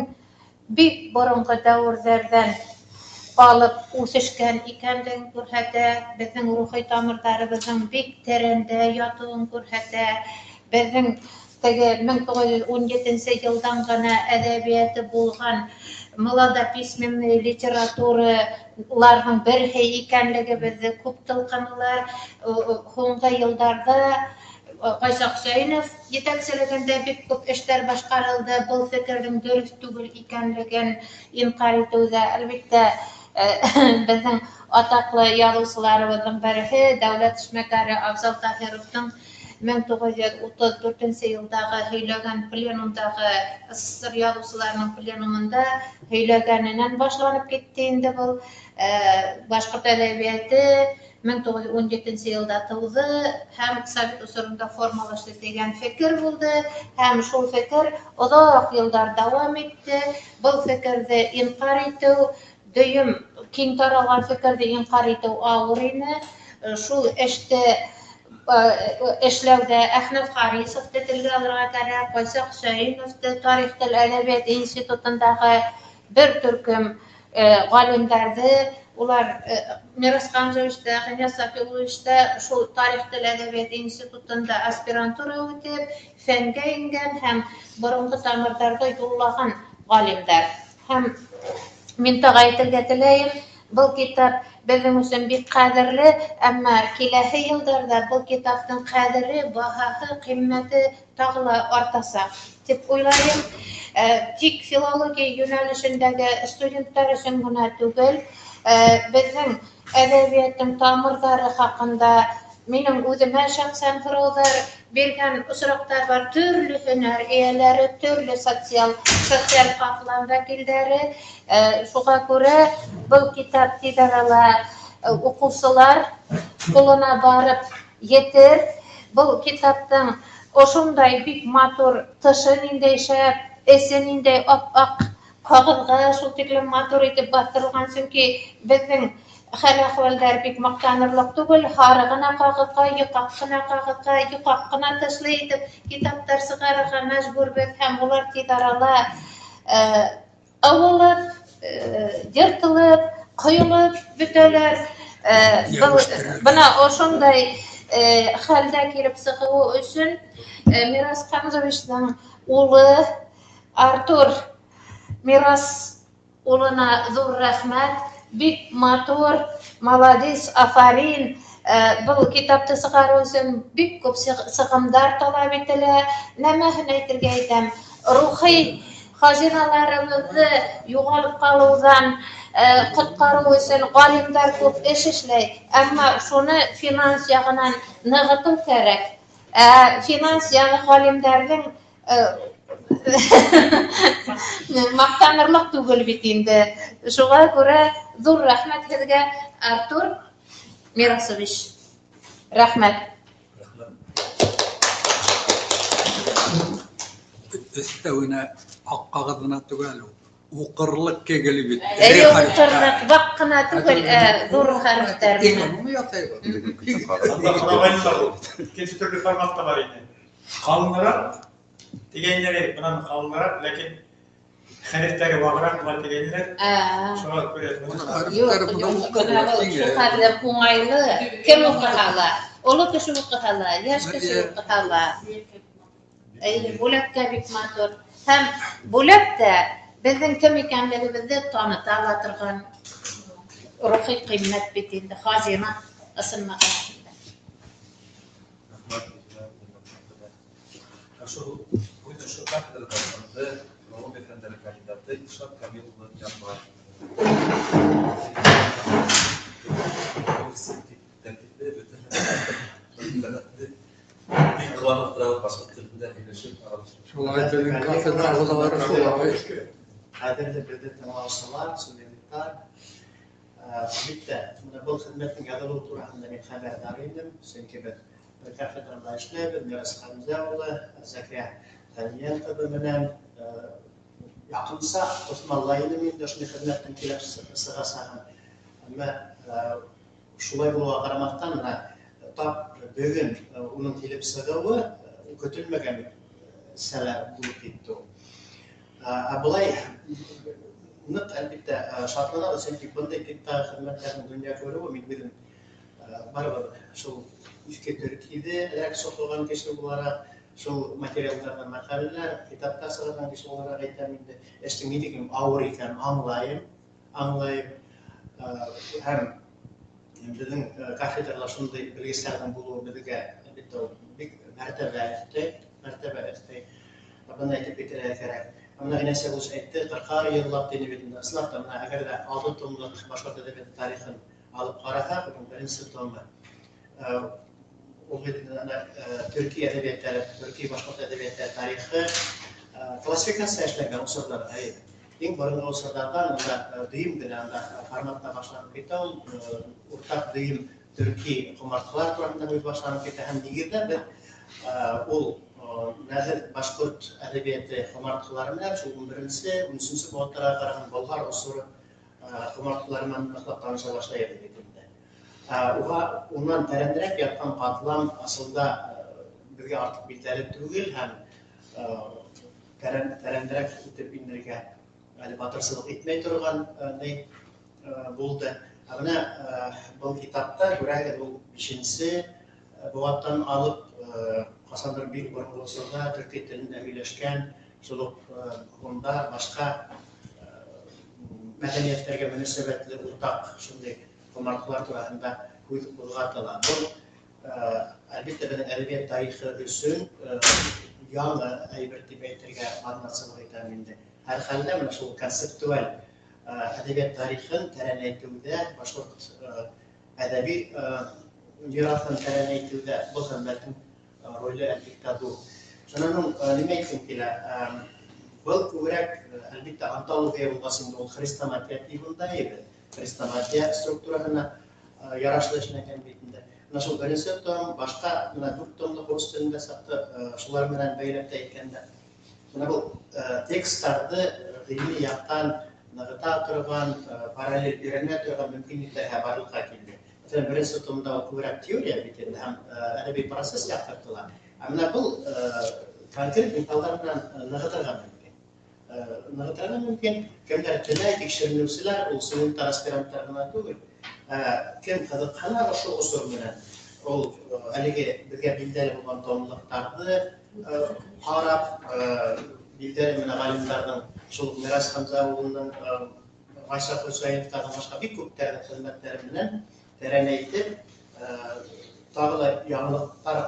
бик боронғо дәүерҙәрҙән алып үҫешкән икәнлеген күрһәтә, беҙҙең рухи тамырҙарыбыҙҙың бик тәрәндә ятыуын күрһәтә, беҙҙең теге 1917 йылдан ғына әҙәбиәте булған молодописьменный литератураларҙың береһе икәнлегебеҙҙе күп тылҡынылар. Һуңғы йылдарҙа Ғайса Хөсәйенов етәкселегендә бик күп эштәр башҡарылды. Был фекерҙең дөрөҫ түгел икәнлеген инҡар итеүҙә, әлбиттә, беҙҙең атаҡлы яҙыусыларыбыҙҙың береһе, дәүләт эшмәкәре Абзал Таһировтың 1934 йылдағы һөйләгән пленумдағы СССР яҙыусыларының пленумында һөйләгәненән башланып китте инде был. Башҡорт әҙәбиәте 1917 йылда тыуҙы һәм совет осоронда формалашты тигән фекер булды, һәм шул фекер оҙаҡ йылдар дауам итте. Был фекерҙе инҡар итеү, дөйөм киң таралған фекерҙе инҡар итеү ауыр ине. Шул эште эшләүҙә Әхнәф Харисовты телгә алырға кәрәк, Ғайса Хөсәйеновты, Тарих тел әҙәбиәт институтындағы бер төркөм ғалимдарҙы, улар Мирас Хәмзович та, Ғиният Сафиуллович та шул Тарих тел әҙәбиәт институтында аспирантура үтеп, фәнгә ингән һәм боронғо тамырҙарҙы юллаған ғалимдар. Һәм мин тағы әйтергә теләйем, был китап беҙҙең өсөн бик ҡәҙерле, әммә киләһе йылдарҙа был китаптың ҡәҙере, баһаһы, ҡиммәте тағы ла артасаҡ тип уйлайым. Тик филология йүнәлешендәге студенттар өсөн генә түгел, беҙҙең әҙәбиәттең тамырҙары хаҡында минең үҙемә шәхсән һорауҙар биргән осраҡтар бар. Төрлө һөнәр эйәләре, төрлө социаль ҡатлам вәкилдәре. Шуға күрә был китап тиҙ арала уҡыусылар ҡулына барып етер. Был китаптың ошондай бик матур тышы ниндәй шәп, эсе ниндәй ап-аҡ ҡағыҙға шул тиклем матур итеп баҫтырылған, сөнки беҙҙең хәл-әхүәлдәр бик маҡтанырлыҡ түгел, һары ғына ҡағыҙға, йоҡаҡ ҡына ҡағыҙға, йоҡаҡ ҡына тышлы итеп китаптар сығарырға мәжбүрбеҙ, һәм улар тиҙ арала ыуылып, йыртылып, ҡойолоп бөтәләр. Бына ошондай хәлдә килеп сығыуы өсөн Мирас Хәмзовичтың улы Артур Мирас улына ҙур рәхмәт. Бик матур, молодец, афарин. Был китапты сығарыу өсөн бик күп сығымдар талап ителә. Нәмәһен әйтергә әйтәм, рухи хазиналарыбыҙҙы юғалып ҡалыуҙан ҡотҡарыу өсөн ғалимдар күп эш эшләй, әммә шуны финанс яғынан нығытыу кәрәк. Финанс яғы ғалимдарҙың маҡтанырлыҡ түгел бит инде. Шуға күрә ҙур рәхмәт һеҙгә, Артур Мирасович. Рәхмәт. Өҫтәүенә аҡ ҡағыҙ ғына түгел, уҡырлыҡ кегеле бит. Эйе, уҡырлыҡ, ваҡ ҡына түгел, ҙур хәрефтәр менән. Икенсе төрлө форматта бар ине. Ҡалыныраҡ тигәндәре, бынан ҡалыныраҡ, ләкин Хәрефтәре вағыраҡ була тигәнләр. Шуға күрә. Юҡ, бына был шул хәтлем уңайлы. Кем уҡыһа ла, оло кеше уҡыһа ла, йәш кеше уҡыһа ла. Бүләккә бик матур. Һәм бүләк тә беҙҙең кем икәнлегебеҙҙе таныта ала торған рухи ҡиммәт бит инде, хазина ысын мәғәнәһендә. Ошо кафедрада филология фәндәре кандидаты Илшат Камил улы Янбаев. Тәртипле, бөтә бик ҡыуанып торабыҙ башҡорт телендә һөйләшеп аралашып. Шулай беҙҙең кафедра ағзалары шулай. Ҡәҙерле беҙҙе тыңлаусылар, студенттар, әлбиттә, бына был хеҙмәттең яҙылыуы тураһында мин хәбәрҙар инем, сөнки беҙ бер кафедрала эшләйбеҙ, Мирас Хәмзә улы, Зәкриә Хәмиән ҡыҙы менән яҡынса тоҫмаллай инем инде ошондай хеҙмәттең килеп сығасағын. Әммә шулай булыуға ҡарамаҫтан, бына тап бөгөн уның килеп сығыуы көтөлмәгән сәлә булып китте ул. Ә былай ныҡ, әлбиттә, шатланабыҙ, сөнки бындай типтағы хеҙмәттәрҙең донъя күреүе, мин үҙем барыбер шул иҫке төркиҙе әҙерәк соҡоған кеше булараҡ, шул материалдарҙан мәҡәләләр, китаптар сығарған кеше булараҡ әйтәм инде, эштең ни тиклем ауыр икәнен аңлайым. Һәм беҙҙең кафедрала шундай белгестәрҙең булыуы беҙгә, әлбиттә, ул бик мәртәбә өҫтәй. Быны әйтеп китергә кәрәк. Бына Ғинәсә Булыш әйтте, ҡырҡар йыллап тине бит инде. Ысынлап та, бына әгәр ҙә алты томлыҡ башҡорт әҙәбиәте тарихын алып ҡараһаҡ, уның беренсе томы, ул бит төрки әҙәбиәттәре, төрки башҡорт әҙәбиәттәре тарихы классификация эшләнгән осорҙар. Иң боронғо осорҙарҙан унда дөйөм генә унда форматта башланып китә ул, уртаҡ дөйөм төрки ҡомартҡылар тураһында һүҙ башланып китә, һәм нигеҙҙә беҙ ул нәҙер башҡорт әҙәбиәте ҡомартҡылары менән шул ун беренсе, ун өсөнсө быуаттарға ҡараған болғар осоро ҡомартҡылары менән ныҡлап таныша башлайбыҙ бит инде. Уға унан тәрәнерәк ятҡан ҡатлам асылда беҙгә артыҡ билдәле түгел, һәм тәрәнерәк үтеп инергә әле батырсылыҡ итмәй торған ни булды. Ә бына был китапта күрәһегеҙ, ул бишенсе быуаттан алып ҡасандыр бик боронғо осорҙа төрки телендә һөйләшкән, шул уҡ унда башҡа мәҙәниәттәргә мөнәсәбәтле уртаҡ шундай ҡомартҡылар тураһында һүҙ ҡуҙғатыла. Был, әлбиттә, беҙҙең әҙәбиәт тарихы өсөн яңы әйбер тип әйтергә баҙнатсылыҡ итәм инде. Һәр хәлдә бына шул концептуаль әҙәбиәт тарихын тәрәнәйтеүҙә, башҡорт әҙәби мираҫын тәрәнәйтеүҙә был хеҙмәттең роле әлбиттә ҙур. Шунан һуң нимә әйткем килә? Был күберәк, әлбиттә, антология булғас инде ул хрестоматия тибында ине. Хрестоматия структураһына ярашлы эшләнгән бит инде. Бына шул беренсе том, башҡа бына дүрт томлыҡ рус телендә сыҡты, шулар менән бәйләп тә әйткәндә. Бына был тексттарҙы ғилми яҡтан нығыта торған, параллель өйрәнә торған мөмкинлектәр барлыҡҡа килде. Мәҫәлән, беренсе томда ул күберәк теория бит инде һәм әҙәби процесс яҡтыртыла. Ә бына был конкрет миҫалдар менән нығытырға мөмкин. Нығытырға мөмкин. Кемдәр теләй, тикшеренеүселәр, ул студенттар, аспиранттар ғына түгел. Кем ҡыҙыҡһына ошо осор менән, ул әлеге беҙгә билдәле булған томлыҡтарҙы ҡарап, билдәле менән ғалимдарҙың, шул уҡ Мирас Хәмзә улының, Ғайша Хөсәйеновтарҙың, башҡа бик күптәрҙең хеҙмәттәре менән тәрәнәйтеп, тағы ла яңылыҡтар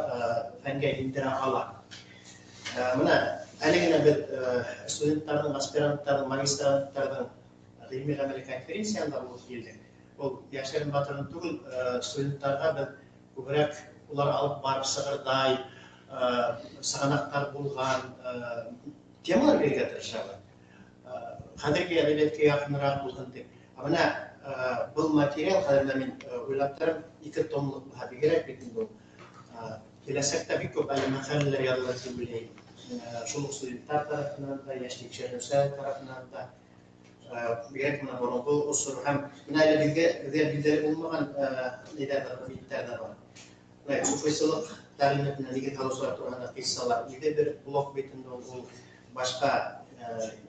фәнгә индерә ала. Бына әле генә беҙ студенттарҙың, аспиранттарҙың, магистранттарҙың ғилми ғәмәли конференцияһында булып килдек. Ул йәшерен батырын түгел, студенттарға беҙ күберәк улар алып барып сығырҙай, сығанаҡтар булған темалар бирергә тырышабыҙ. Хәҙерге әҙәбиәткә яҡыныраҡ булһын тип. Ә бына был материал хәҙер менә мин уйлап торам, ике томлыҡ булһа бигерәк бит инде ул. Киләсәктә бик күп әле мәҡәләләр яҙылыр тип уйлайым. Шул уҡ студенттар тарафынан да, йәш тикшеренеүселәр тарафынан да, бигерәк бына боронғо осор һәм бына әле беҙгә билдәле булмаған ниҙәр ҙә бар, биттәр ҙә бар. Бына суфыйсылыҡ тәғлимәтенә нигеҙ һалыусылар тураһында ҡиссалар үҙе бер блок бит инде ул, ул башҡа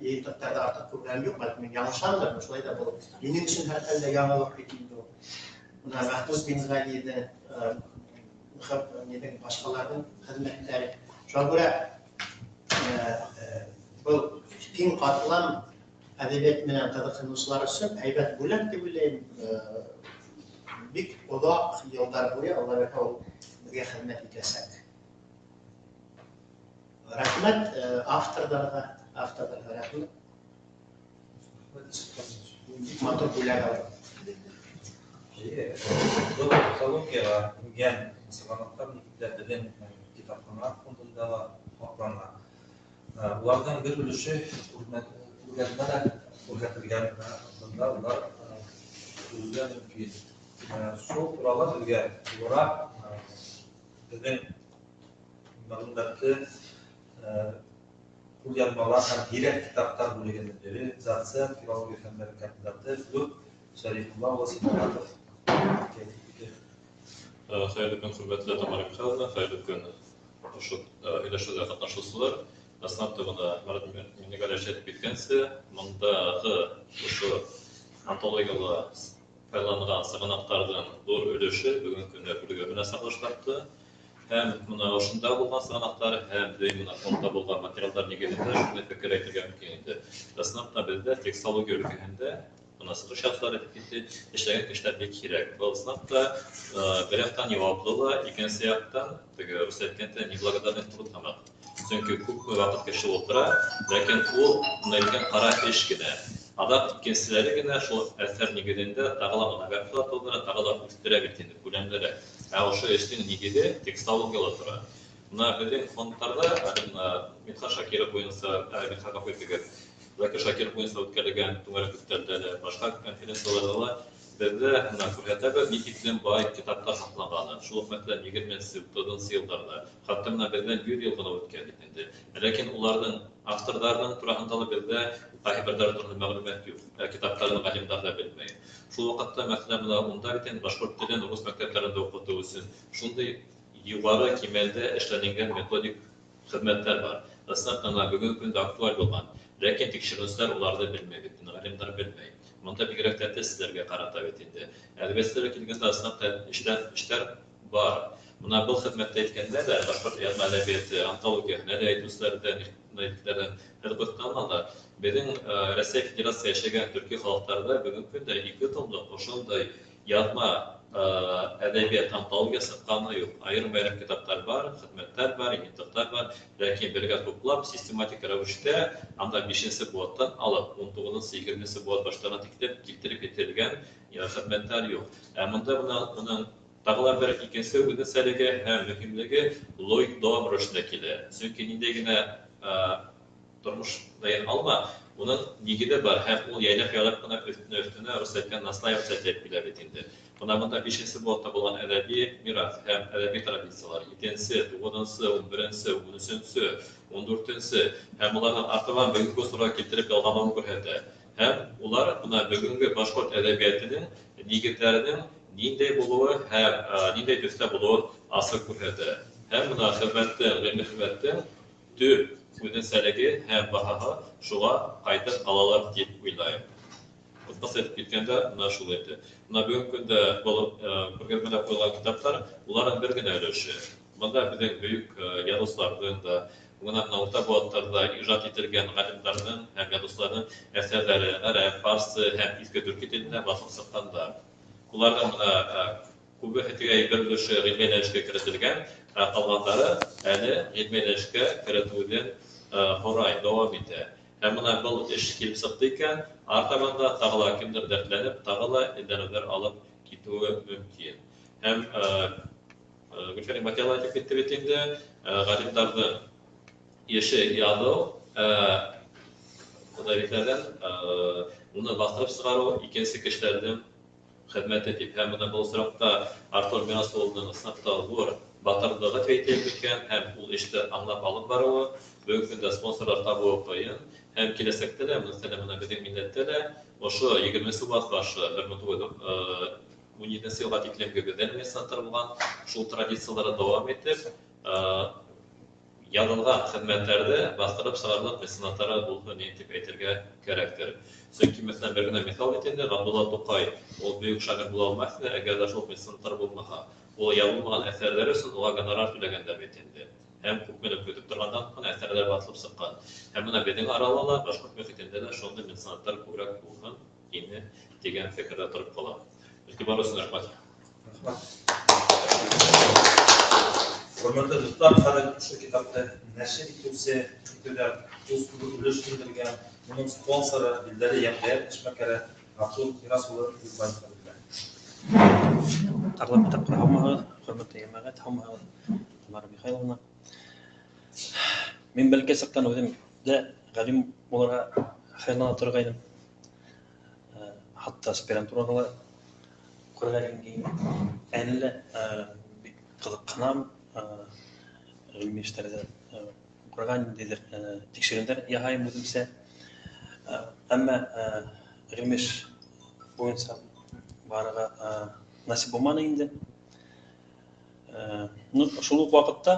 Йыйынтыҡтарҙа артыҡ күргәнем юҡ, бәлки мин яңылышамдыр, шулай ҙа был минең өсөн һәр хәлдә яңылыҡ бит инде ул. Бына Мәхмүт Минғәлиҙең, ниҙең, башҡаларҙың хеҙмәттәре. Шуға күрә был киң ҡатлам әҙәбиәт менән ҡыҙыҡһыныусылар өсөн һәйбәт бүләк тип уйлайым. Бик оҙаҡ йылдар буйы Алла бирһә ул беҙгә хеҙмәт итәсәк. Рәхмәт авторҙарға, авторҙарға рәхмәт. Бик матур бүләк алдым. Был антологияға ингән сығанаҡтар нигеҙҙә беҙҙең китапхана фондында ла һаҡлана. Уларҙың бер өлөшө күргәҙмә лә күрһәтелгән, бында улар күрергә мөмкин. Шул турала беҙгә тулыраҡ беҙҙең мәғлүмәтте ҡулъяҙмалар һәм һирәк китаптар бүлеге мөдире, доцент, филология фәндәре кандидаты Флүр Шәрифулла улы Сибғатов. Хәйерле көн, хөрмәтле Тамара Михайловна, хәйерле көн ошо һөйләшеүҙә ҡатнашыусылар. Ысынлап та бына Марат Миннегалиевич әйтеп киткәнсә, мындағы ошо антологияла файҙаланған сығанаҡтарҙың ҙур өлөшө бөгөнгө көндә күргәҙмә сағылыш тапты. Һәм бына ошонда булған сығанаҡтар һәм бына фондта булған материалдар нигеҙендә шундай фекер әйтергә мөмкин инде. Ысынлап та беҙҙә текстология өлкәһендә бына сығыш яһаусылар әйтеп китте, эшләгән кешеләр бик һирәк. Был ысынлап та бер яҡтан яуаплы ла, икенсе яҡтан теге рус әйткәндә неблагодарный труд һымаҡ. Сөнки күпме ваҡыт кеше ултыра, ләкин ул бына әйткән ҡара эш кенә. Аҙаҡ икенселәре генә шул әҫәр нигеҙендә тағы ла монографиялар тыуҙыра, тағы ла үҫтерә бит инде күләмлерәк. Ә ошо эштең нигеҙе текстологияла тора. Бына беҙҙең фондтарҙа, әле бына Мидхәт Шакиров буйынса, Мидхәт ғәфү итегеҙ, Закир Шакиров буйынса үткәрелгән түңәрәк өҫтәлдә лә, башҡа конференцияларҙа ла беҙҙә бына күрһәтәбеҙ ни тиклем бай китаптар һаҡланғанын. Шул уҡ мәҫәлән егерменсе, утыҙынсы йылдарҙа, хатта бына беҙҙән 100 йыл ғына үткән бит инде. Ләкин уларҙың авторҙарының тураһында ла беҙҙә ҡайһы берҙәре тураһында мәғлүмәт юҡ, китаптарын ғалимдар ҙа белмәй. Шул ваҡытта мәҫәлән бына унда бит инде башҡорт телен рус мәктәптәрендә уҡытыу өсөн шундай юғары кимәлдә эшләнгән методик хеҙмәттәр бар. Ысынлап та бына бөгөнгө көндә актуаль булған. Ләкин тикшеренеүселәр уларҙы белмәй бит, ғалимдар белмәй. Бында бигерәк тә тестселәргә ҡарата бит инде. Әҙәбиәтселәргә килгәндә ысынлап та эштәр бар. Бына был хеҙмәттә әйткәндә лә башҡорт яҙма әҙәбиәте, антологияһы, әле әйтеүселәрҙән, һәр беҙҙең Рәсәй Федерацияһы йәшәгән төрки халыҡтарҙа бөгөнгө көндә ике томлыҡ ошондай яҙма әҙәбиәт антологияһы сыҡҡаны юҡ. Айырым-айырым китаптар бар, хеҙмәттәр бар, йыйынтыҡтар бар, ләкин бергә туплап систематик рәүештә анда 5-нсе быуаттан алып 19-нсы, 20-нсе быуат баштарына тиклем килтереп етерелгән хеҙмәттәр юҡ. Ә бында бына уның тағы ла бер икенсе үҙенсәлеге һәм мөһимлеге логик дауам рәүешендә килә. Сөнки ниндәй генә тормош дайын алма, уның нигеҙе бар һәм ул яйлап-яйлап ҡына өҫтөнә-өҫтөнә рус әйткән наслаиваться итеп килә бит инде. Бына бында 5-нсе быуатта булған әҙәби мираҫ һәм әҙәби традициялар, 7-нсе, 9-нсы, 11-нсе, 13-нсе, 14-нсе һәм уларҙың артабан бөгөнгө осорға килтереп ялғаныуын күрһәтә. Һәм улар бына бөгөнгө башҡорт әҙәбиәтенең нигеҙҙәренең ниндәй булыуы һәм ниндәй төҫтә булыуын асыҡ күрһәтә. Һәм бына хеҙмәттең, ғилми хеҙмәттең төп үҙенсәлеге һәм баһаһы шуға ҡайтып ҡалалар тип уйлайым. Ҡыҫҡаса әйтеп киткәндә, бына шул инде. Бына бөгөнгө көндә был күргәҙмәлә ҡуйылған китаптар уларҙың бер генә өлөшө. Бында беҙҙең бөйөк яҙыусыларҙың да, бына урта быуаттарҙа ижад ителгән ғалимдарҙың һәм яҙыусыларҙың әҫәрҙәре ғәрәп, фарсы һәм иҫке төрки телендә баҫылып сыҡҡандар. Уларҙың бына күбеһе тигәй бер өлөшө ғилми әйләнешкә керетелгән, ә ҡалғандары әле ғилми әйләнешкә керетеүҙән һорай, дауам итә. Һәм бына был эш килеп сыҡты икән, артабан да тағы ла кемдер дәртләнеп, тағы ла эҙләнеүҙәр алып китеүе мөмкин. Һәм Гөлфәр Ниғмәтйәнова әйтеп китте бит инде, ғалимдарҙың эше яҙыу, әҙәбиәттәрҙән уны баҫтырып сығарыу икенсе кешеләрҙең хеҙмәте тип. Һәм бына был осраҡта Артур Мирас улының ысынлап та ҙур батырлығы тип әйтәйек микән, һәм ул эште аңлап алып барыуы, бөгөнгө көндә спонсорҙар табыуы ҡыйын, һәм киләсәктә лә, мәҫәлән, бына беҙҙең милләттә лә ошо егерменсе быуат башы бер мең туғыҙ ун етенсе йылға тиклемге беҙҙә меценаттар булған, шул традицияларҙы дауам итеп, Яҙылған хеҙмәттәрҙе баҫтырып сығарырлыҡ меценаттары булһын тип әйтергә кәрәктер. Сөнки, мәҫәлән, бер генә миҫал бит инде, Ғабдулла Туҡай ул бөйөк шағир була алмаҫ ине, әгәр ҙә шул меценаттар булмаһа. Ул яҙылмаған әҫәрҙәр өсөн уға гонорар түләгәндәр бит инде. Һәм күпмелер көтөп торғандан һуң әҫәрҙәр баҫылып сыҡҡан. Һәм бына беҙҙең арала ла, башҡорт мөхитендә лә шундай меценаттар күберәк булһын ине тигән фекерҙә тороп ҡала. Иғтибар өсөн рәхмәт. Хөрмәтле дуҫтар, хәҙер ошо китапты нәшер итеүсе, итеүҙә өлөш индергән, уның спонсоры, билдәле йәмғиәт эшмәкәре Артур Мирас улы Юлбаев. Ҡарлап тапҡыр һаумыһығыҙ, хөрмәтле йәмәғәт, һаумыһығыҙ, Тамара Михайловна. Мин бәләкәй саҡтан үҙем дә ғалим булырға хыяллана торғайным. Хатта аспирантураға ла уҡырға ингәйнем. Әле лә бик ҡыҙыҡһынам, ғилми эштәрҙә уҡырға, ниндәйҙер тикшереүҙәр яһайым үҙемсә. Әммә ғилми эш буйынса барырға насип булманы инде. Шул уҡ ваҡытта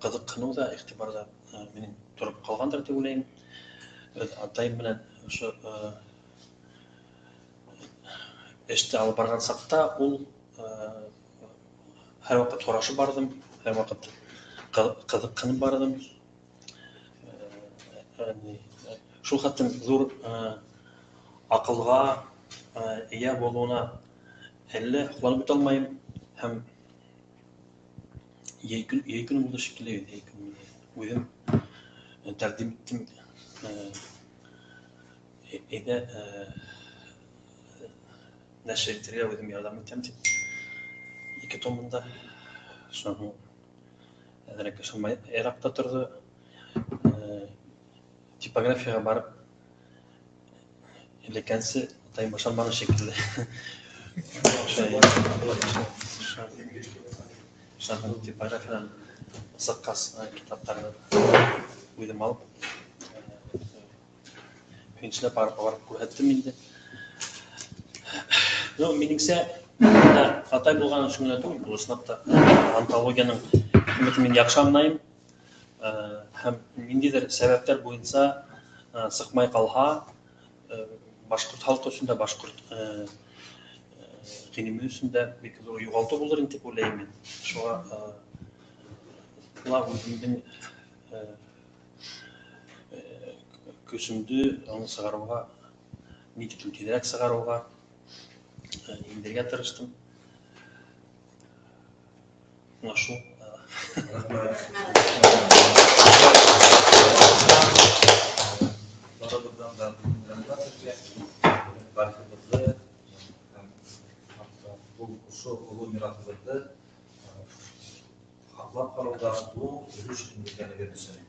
ҡыҙыҡһыныу ҙа, иғтибар ҙа минең тороп ҡалғандыр тип уйлайым. Беҙ атайым менән ошо эште алып барған саҡта ул һәр ваҡыт һорашып барҙым, һәр ваҡыт ҡыҙыҡһынып барҙым. Шул хәтлем ҙур аҡылға эйә булыуына әллә һоҡланып бөтә алмайым. Һәм йәй көнө булды шикелле, йәй көнө үҙем тәҡдим иттем. Әйҙә нәшер итергә үҙем ярҙам итәм тип. 2 томында. Шунан һуң әҙерәк ышанмайыраҡ та торҙо. Типографияға барып элеккәнсе атайым ышанманы шикелле. Шунан һуң типографиянан сыҡҡас китаптарҙы үҙем алып һөйөнсләп барып күрһәттем инде. Ну, минеңсә, атай булған өсөн генә түгел, был ысынлап та антологияның әһәмиәтен мин яҡшы аңлайым. Һәм ниндәйҙер сәбәптәр буйынса сыҡмай ҡалһа, башҡорт халҡы өсөн дә, башҡорт ғилеме өсөн дә бик ҙур юғалтыу булыр инде тип уйлайым мин. Шуға ла үҙемдең көсөмдө уны сығарыуға, ни тиклем тиҙерәк сығарыуға индергә тырыштым. Мына шул. Барыбыҙҙан да рәхмәт һеҙгә. Тарихыбыҙҙы һәм ошо оло мираҫыбыҙҙы һаҡлап ҡалыуҙа ҙур өлөш индергәнегеҙ өсөн.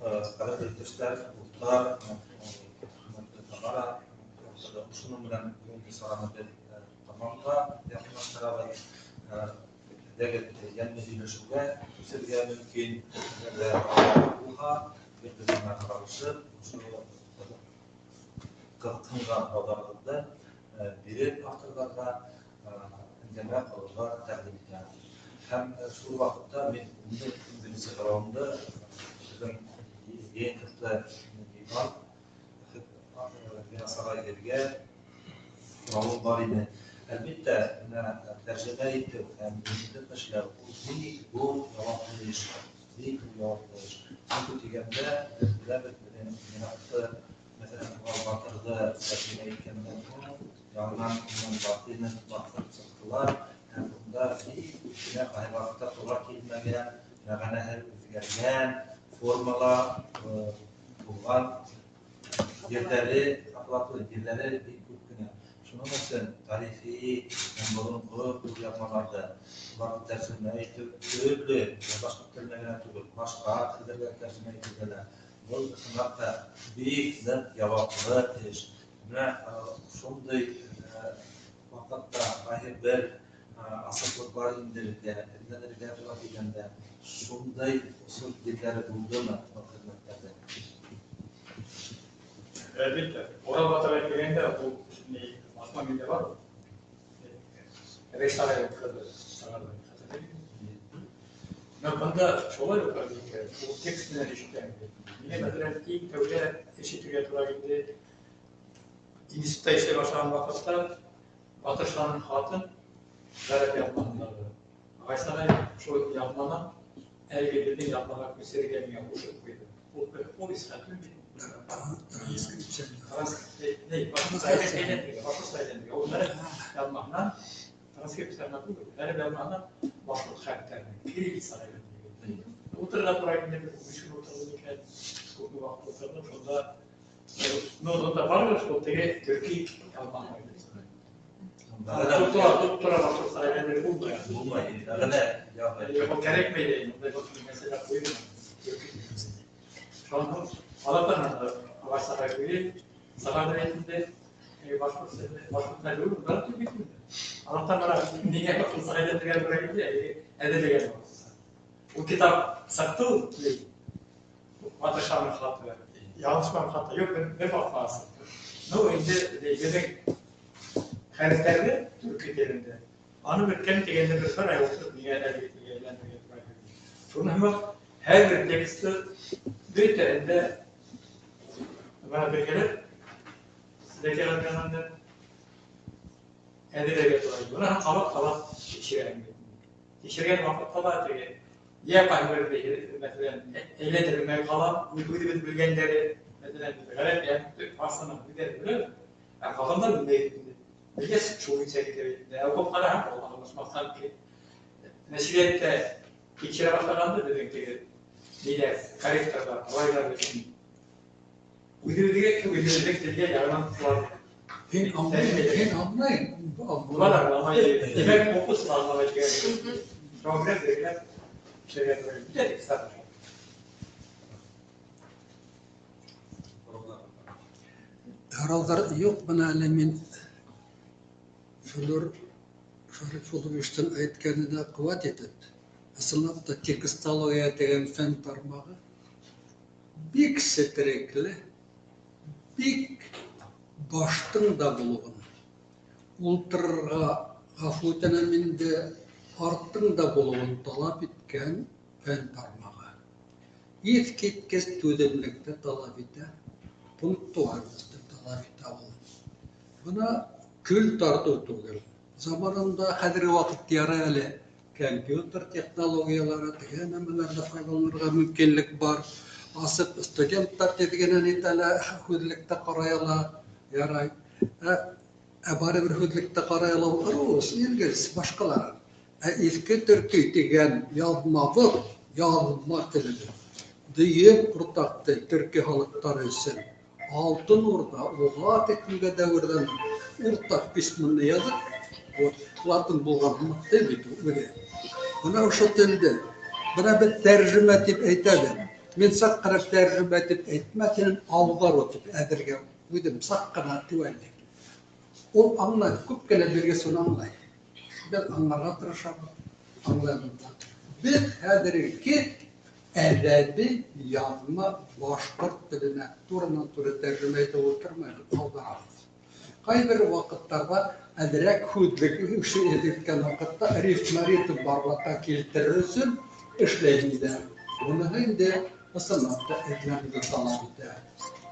Ҡәҙерле иптәштәр, дуҫтар, хөрмәтле Тамара, ошоноң менән бөгөнгө сараны беҙ тамамға яҡынлаштырабыҙ. Әйҙәгеҙ, йәнле һөйләшеүгә күсергә мөмкин. Әгәр булһа, бер-беребеҙ менән аралашып, ошо ҡыҙыҡһынған һорауҙарығыҙҙы биреп авторҙарға әңгәмә ҡорорға тәҡдим итәм. Һәм шул ваҡытта мин иң беренсе һорауымды беҙҙең йыйынтыҡты йыйған Мирас ағайға һорауым бар ине. Әлбиттә, бына тәржемә итеү һәм йыйынтыҡ эшләү ул бик ҙур яуаплы эш, бик ҙур яуаплы эш. Сөнки тигәндә беҙ беләбеҙ, беҙҙең мираҫты, мәҫәлән, Урал батырҙы тәржемә иткәндән һуң яңынан уның батырын баҫтырып сыҡтылар һәм унда бик күп кенә ҡайһы ваҡытта тура килмәгән, мәғәнәһе үҙгәргән формала булған ерҙәре, хатлатлы ерҙәре бик күп кенә. Шуның өсөн тарихи һәм боронғо ҡулъяҙмаларҙы уларҙы тәржемә итеү төрлө башҡорт теленә генә түгел, башҡа телдәргә тәржемә итеүҙә лә был ысынлап та бик ныҡ яуаплы эш. Бына шундай ваҡытта ҡайһы бер асыҡлыҡлар индерергә, эҙләнергә тура килгәндә шундай осор ерҙәре булдымы был хеҙмәттәрҙә? Әлбиттә, Урал батырға килгәндә ул баҫма миндә бар. Рәйсә ағайҙың ҡыҙы сығарҙы. Но бында шулай уҡ әлбиттә, ул текст менән ишетәм. Миңә, мәҫәлән, иң тәүҙә эш итергә тура килде. Институтта эшләй башлаған ваҡытта Батыршаның хатын ғәрәп яҙмаһындағы. Ғайсағай шул яҙманан әлеге беҙҙең яҙмаға күсерергә миңә ҡушып ҡуйҙы. Ул бер повесть хәтле бит. Транскрипция. Башҡортса әйләндерергә. Ул ғәрәп яҙмаһынан, транскрипцияһына түгел, ғәрәп яҙмаһынан башҡорт хәрефтәренә, кириллицаға әйләндерергә. Ултырырға тура килде, бер 15 көн ултырҙым икән, күпме ваҡыт ултырҙым, шунда, ну, унда барыбер шул теге төрки яҙмаһына әйләндерергә. Туп-тура башҡортса әйләндереп булмай. Булмай, мәғәнә яҙмай. Ул кәрәкмәй ҙә инде, ундай мәсьәлә ҡуйылмай. Шунан алатан Ғайсағай үҙе сығарҙы инде, башҡортса, башҡортса түгел, бар бит инде. Алатан бара ниңә башҡортса әйләндергән тура килде, әҙерләгән башҡортса. Ул китап сыҡты ул, Батыршаның хаты. Яңылышмам хаты юҡ, бер баҫма сыҡты. Ну, инде беҙҙең хәрефтәрҙе төрки телендә. Аны бер кем тигәндә бер ай ултырып миңә әлеге телгә әйләндергән тура килде. Шуны һымаҡ һәр бер тексты бөтәһендә бына бергәләп декорацияланды. Әҙерләргә тура килде. Бына ҡабат-ҡабат тикшерәм. Тикшергән ваҡытта ла теге йә ҡайһы бер, мәҫәлән, әйләндерелмәй ҡала, үҙебеҙ белгәндәре, мәҫәлән, ғәрәп йә фарсының һүҙҙәре беләбеҙ, ә ҡалғандар белмәй инде. Белгәс, шул буйынса китә бит инде. Ә уҡып ҡараһаң, ул аңлашмаҫтан ки. Нәшриәттә тикшерә башлағанда беҙҙең теге ниҙә, корректорҙар, малайҙар өсөн үҙебеҙгә, үҙебеҙҙең телгә яңынан шулар. Һин аңлайһың, һин аңлайһың. Улар аңламай. Тимәк, уҡыусылар аңламай тигән. Шуға күрә бергәләп эшләргә тура килде. Бөтә текстар. Һорауҙар юҡ, бына әле мин Флүр Шәрифулловичтың әйткәненә ҡеүәт итеп, ысынлап та текстология тигән фән тармағы бик сетерекле, бик баштың да булыуын, ултырырға ғәфү үтенәм инде, арттың да булыуын талап иткән фән тармағы. Иҫ киткес түҙемлекте талап итә, пунктуальносты талап итә ул. Бына көл тартыу түгел. Заманында хәҙерге ваҡыт ярай әле компьютер технологиялары тигән нәмәләрҙе файҙаланырға мөмкинлек бар. Асыҡ студенттар тиҙ генә нитәлә, һүҙлектә ҡарай ала, ярай. Ә барыбер һүҙлектә ҡарай ала ул рус, инглиз, башҡалар. Ә иҫке төрки тигән яҙмабыҙ, яҙма телебеҙ, дөйөм уртаҡ тел төрки халыҡтары өсөн Алтын Урҙа уға тиклемге дәүерҙән уртаҡ письменный яҙыҡ, вот, латын булған тел бит ул үҙе. Бына ошо телде, бына беҙ тәржемә тип әйтәбеҙ. Мин саҡ ҡына тәржемә тип әйтмәҫ инем, ауҙарыу тип әҙергә үҙем саҡ ҡына теүәллек. Ул аңлай, күп кенә белгес уны аңлай. Беҙ аңларға тырышабыҙ, аңлайбыҙ ҙа. Беҙ хәҙерге әҙәби яҙма башҡорт теленә туранан-тура тәржемә итеп ултырмайбыҙ, ауҙарабыҙ. Ҡайбер ваҡыттарҙа әҙерәк һүҙлек иткән ваҡытта рифма ритм барлыҡҡа килтерер өсөн эшләйһең дә. Уныһы инде ысынлап та эҙләнеүҙе талап итә.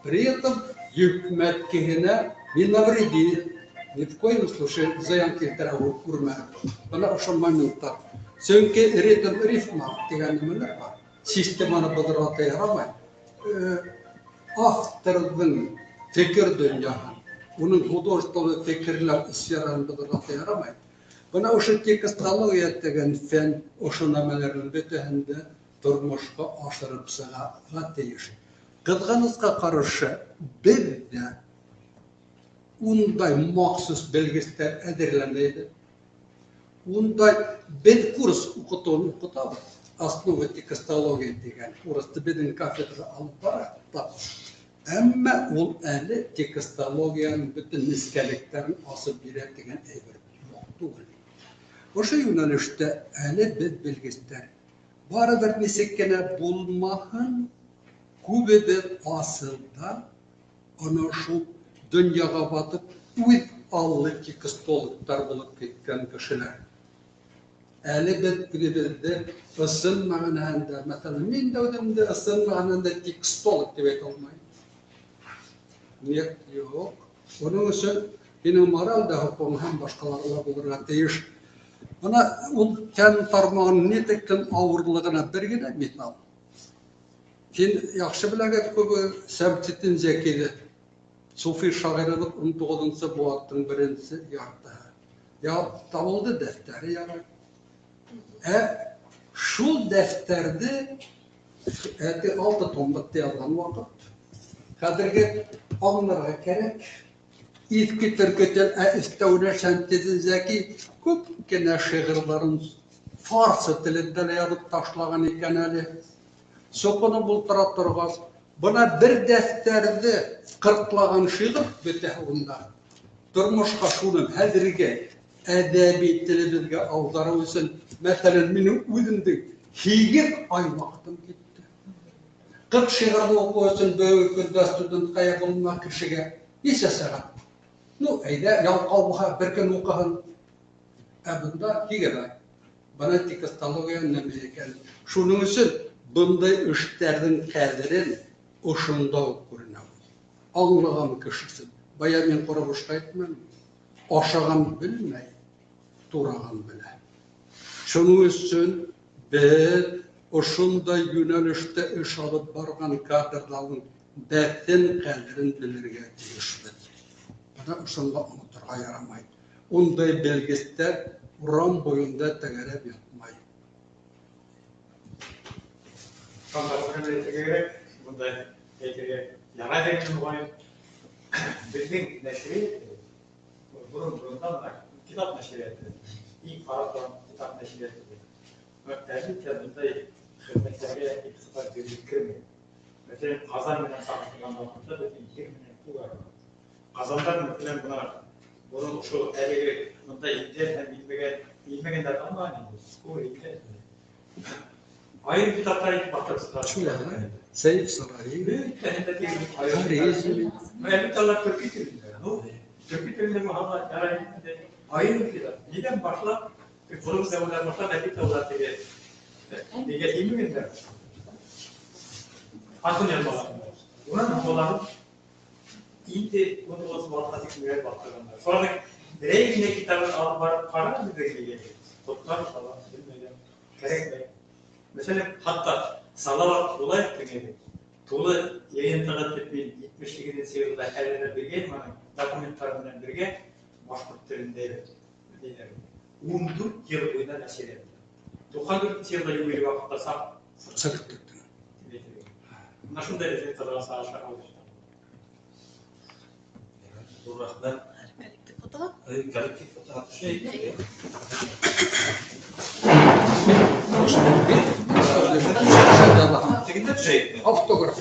При этом йөкмәткеһенә не навредит, ни в коем случае зыян килтерә ул күрмә. Бына ошо моменттар. Сөнки ритм, рифма тигән нәмәләр бар. Системаны боҙорға ярамай. Авторҙың фекер донъяһын, уның художестволы фекерләү сфераһын боҙорға ярамай. Бына ошо текстология тигән фән ошо нәмәләрҙең бөтәһен дә тормошҡа ашырып сығырға тейеш. Ҡыҙғанысҡа ҡаршы, беҙ ҙә ундай махсус белгестәр әҙерләмәйбеҙ. Ундай беҙ курс уҡытыуын уҡытабыҙ. Основы текстология тигән курсты беҙҙең кафедра алып бара. Әммә ул әле текстологияның бөтөн нескәлектәрен асып бирә тигән әйбер юҡ түгел. Ошо йүнәлештә әле беҙ белгестәр барыбер нисек кенә булмаһын, күбебеҙ асылда ана шул донъяға батып үҙ аллы текстологтар булып киткән кешеләр. Әле беҙ үҙебеҙҙе ысын мәғәнәһендә, мәҫәлән, мин дә үҙемде ысын мәғәнәһендә текстолог тип әйтә алмайым. Нет, юҡ. Уның өсөн һинең мораль дә хоҡуғың һәм башҡалар ла булырға тейеш. Бына ул фән тармағының ни тиклем ауырлығына бер генә миҫал. Һин яҡшы беләгеҙ күбе Сәмсетдин Зәкиҙе, суфи шағирыбыҙ 19-нсы быуаттың беренсе яртыһы. Я табылды дәфтәре ярай. Ә шул дәфтәрҙе әте 6 томлыҡ яҙған ваҡыт. Хәҙерге аңларға кәрәк. Иҫке төркө тел, ә өҫтәүенә Шәмсетдин Зәки күп кенә шиғырҙарын фарсы телендә лә яҙып ташлаған икән әле. Соҡоноп ултыра торғас, бына бер дәфтәрҙе ҡырҡлаған шиғыр бөтә унда. Тормошҡа шуны хәҙерге әҙәби телебеҙгә ауҙарыу өсөн, мәҫәлән, минең үҙемдең 8 ай ваҡытым китте. 40 шиғырҙы уҡыу өсөн бөгөнгө көндә студентҡа йә булма кешегә нисә сәғәт? Ну, әйҙә, ялҡау булһа, бер көн уҡыһын. Ә бында 8 ай. Бына текстология нәмә икән. Шуның өсөн бындай эштәрҙең ҡәҙерен ошонда уҡ күренә. Аңлаған кеше өсөн. Бая мин ҡоро бушҡа әйтмәнем. Ашаған белмәй, тураған белә. Шуның өсөн беҙ ошондай йүнәлештә эш алып барған кадрҙарҙың бәҫен ҡәҙерен белергә тейешбеҙ. Бына ошонда оноторға ярамай. Ундай белгестәр урам буйында тәгәрәп ятмай. Бында әйтергә ярай тигән мөғайын. Беҙҙең нәшриәт борон-борондан китап нәшриәте, иң ҡара китап нәшриәте. Әлбиттә, бындай хеҙмәттәргә иғтибар бирелеп кермәй. Мәҫәлән, Ҡазан менән сағыштырған ваҡытта беҙҙең ер менән күк айырыла. Ҡазандар, мәҫәлән, бына борон ошо әлеге бындай индер һәм илмәгәндәр алмаған инде. Күп индер. Айырым китаптар итеп баҫтырып сығара. Шулай, Сәйф Сарайы, Хорезми. Әлбиттә, улар төрки телендә. Ну, төрки телендә булһа ярай инде. Айырым китап. Нидән башлап, борон дәүерләр башлап, әлбиттә, улар теге нигә илмәгәндәр. Атын язмаған. Унан һуң улар инде 19 баҫҡа тиклем баҫтырғандар. Шуларҙың берәй генә китабын алып барып ҡара беҙгә килгән. Тоттар шала, белмәгән, кәрәкмәй. Мәҫәлән, хатта Салават Юлаевтың әле тулы йыйынтығы тип мин 72-нсе йылда әҙерләп биргән, уның документтары менән бергә башҡорт телендә ниләр. 14 йыл буйына нәшир итте. 94-нсе йылда юбилей ваҡытта саҡ сығып китте. Бына шундай беҙҙең ҡыҙғанса аша алышты. Ҙур рәхмәт. Коллектив фотоға? Коллектив фотоға төшәйек. Тегендә төшәйекме? Автограф.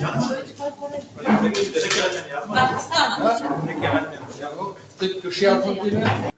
Башҡортостан. Тик кеше артын тимә.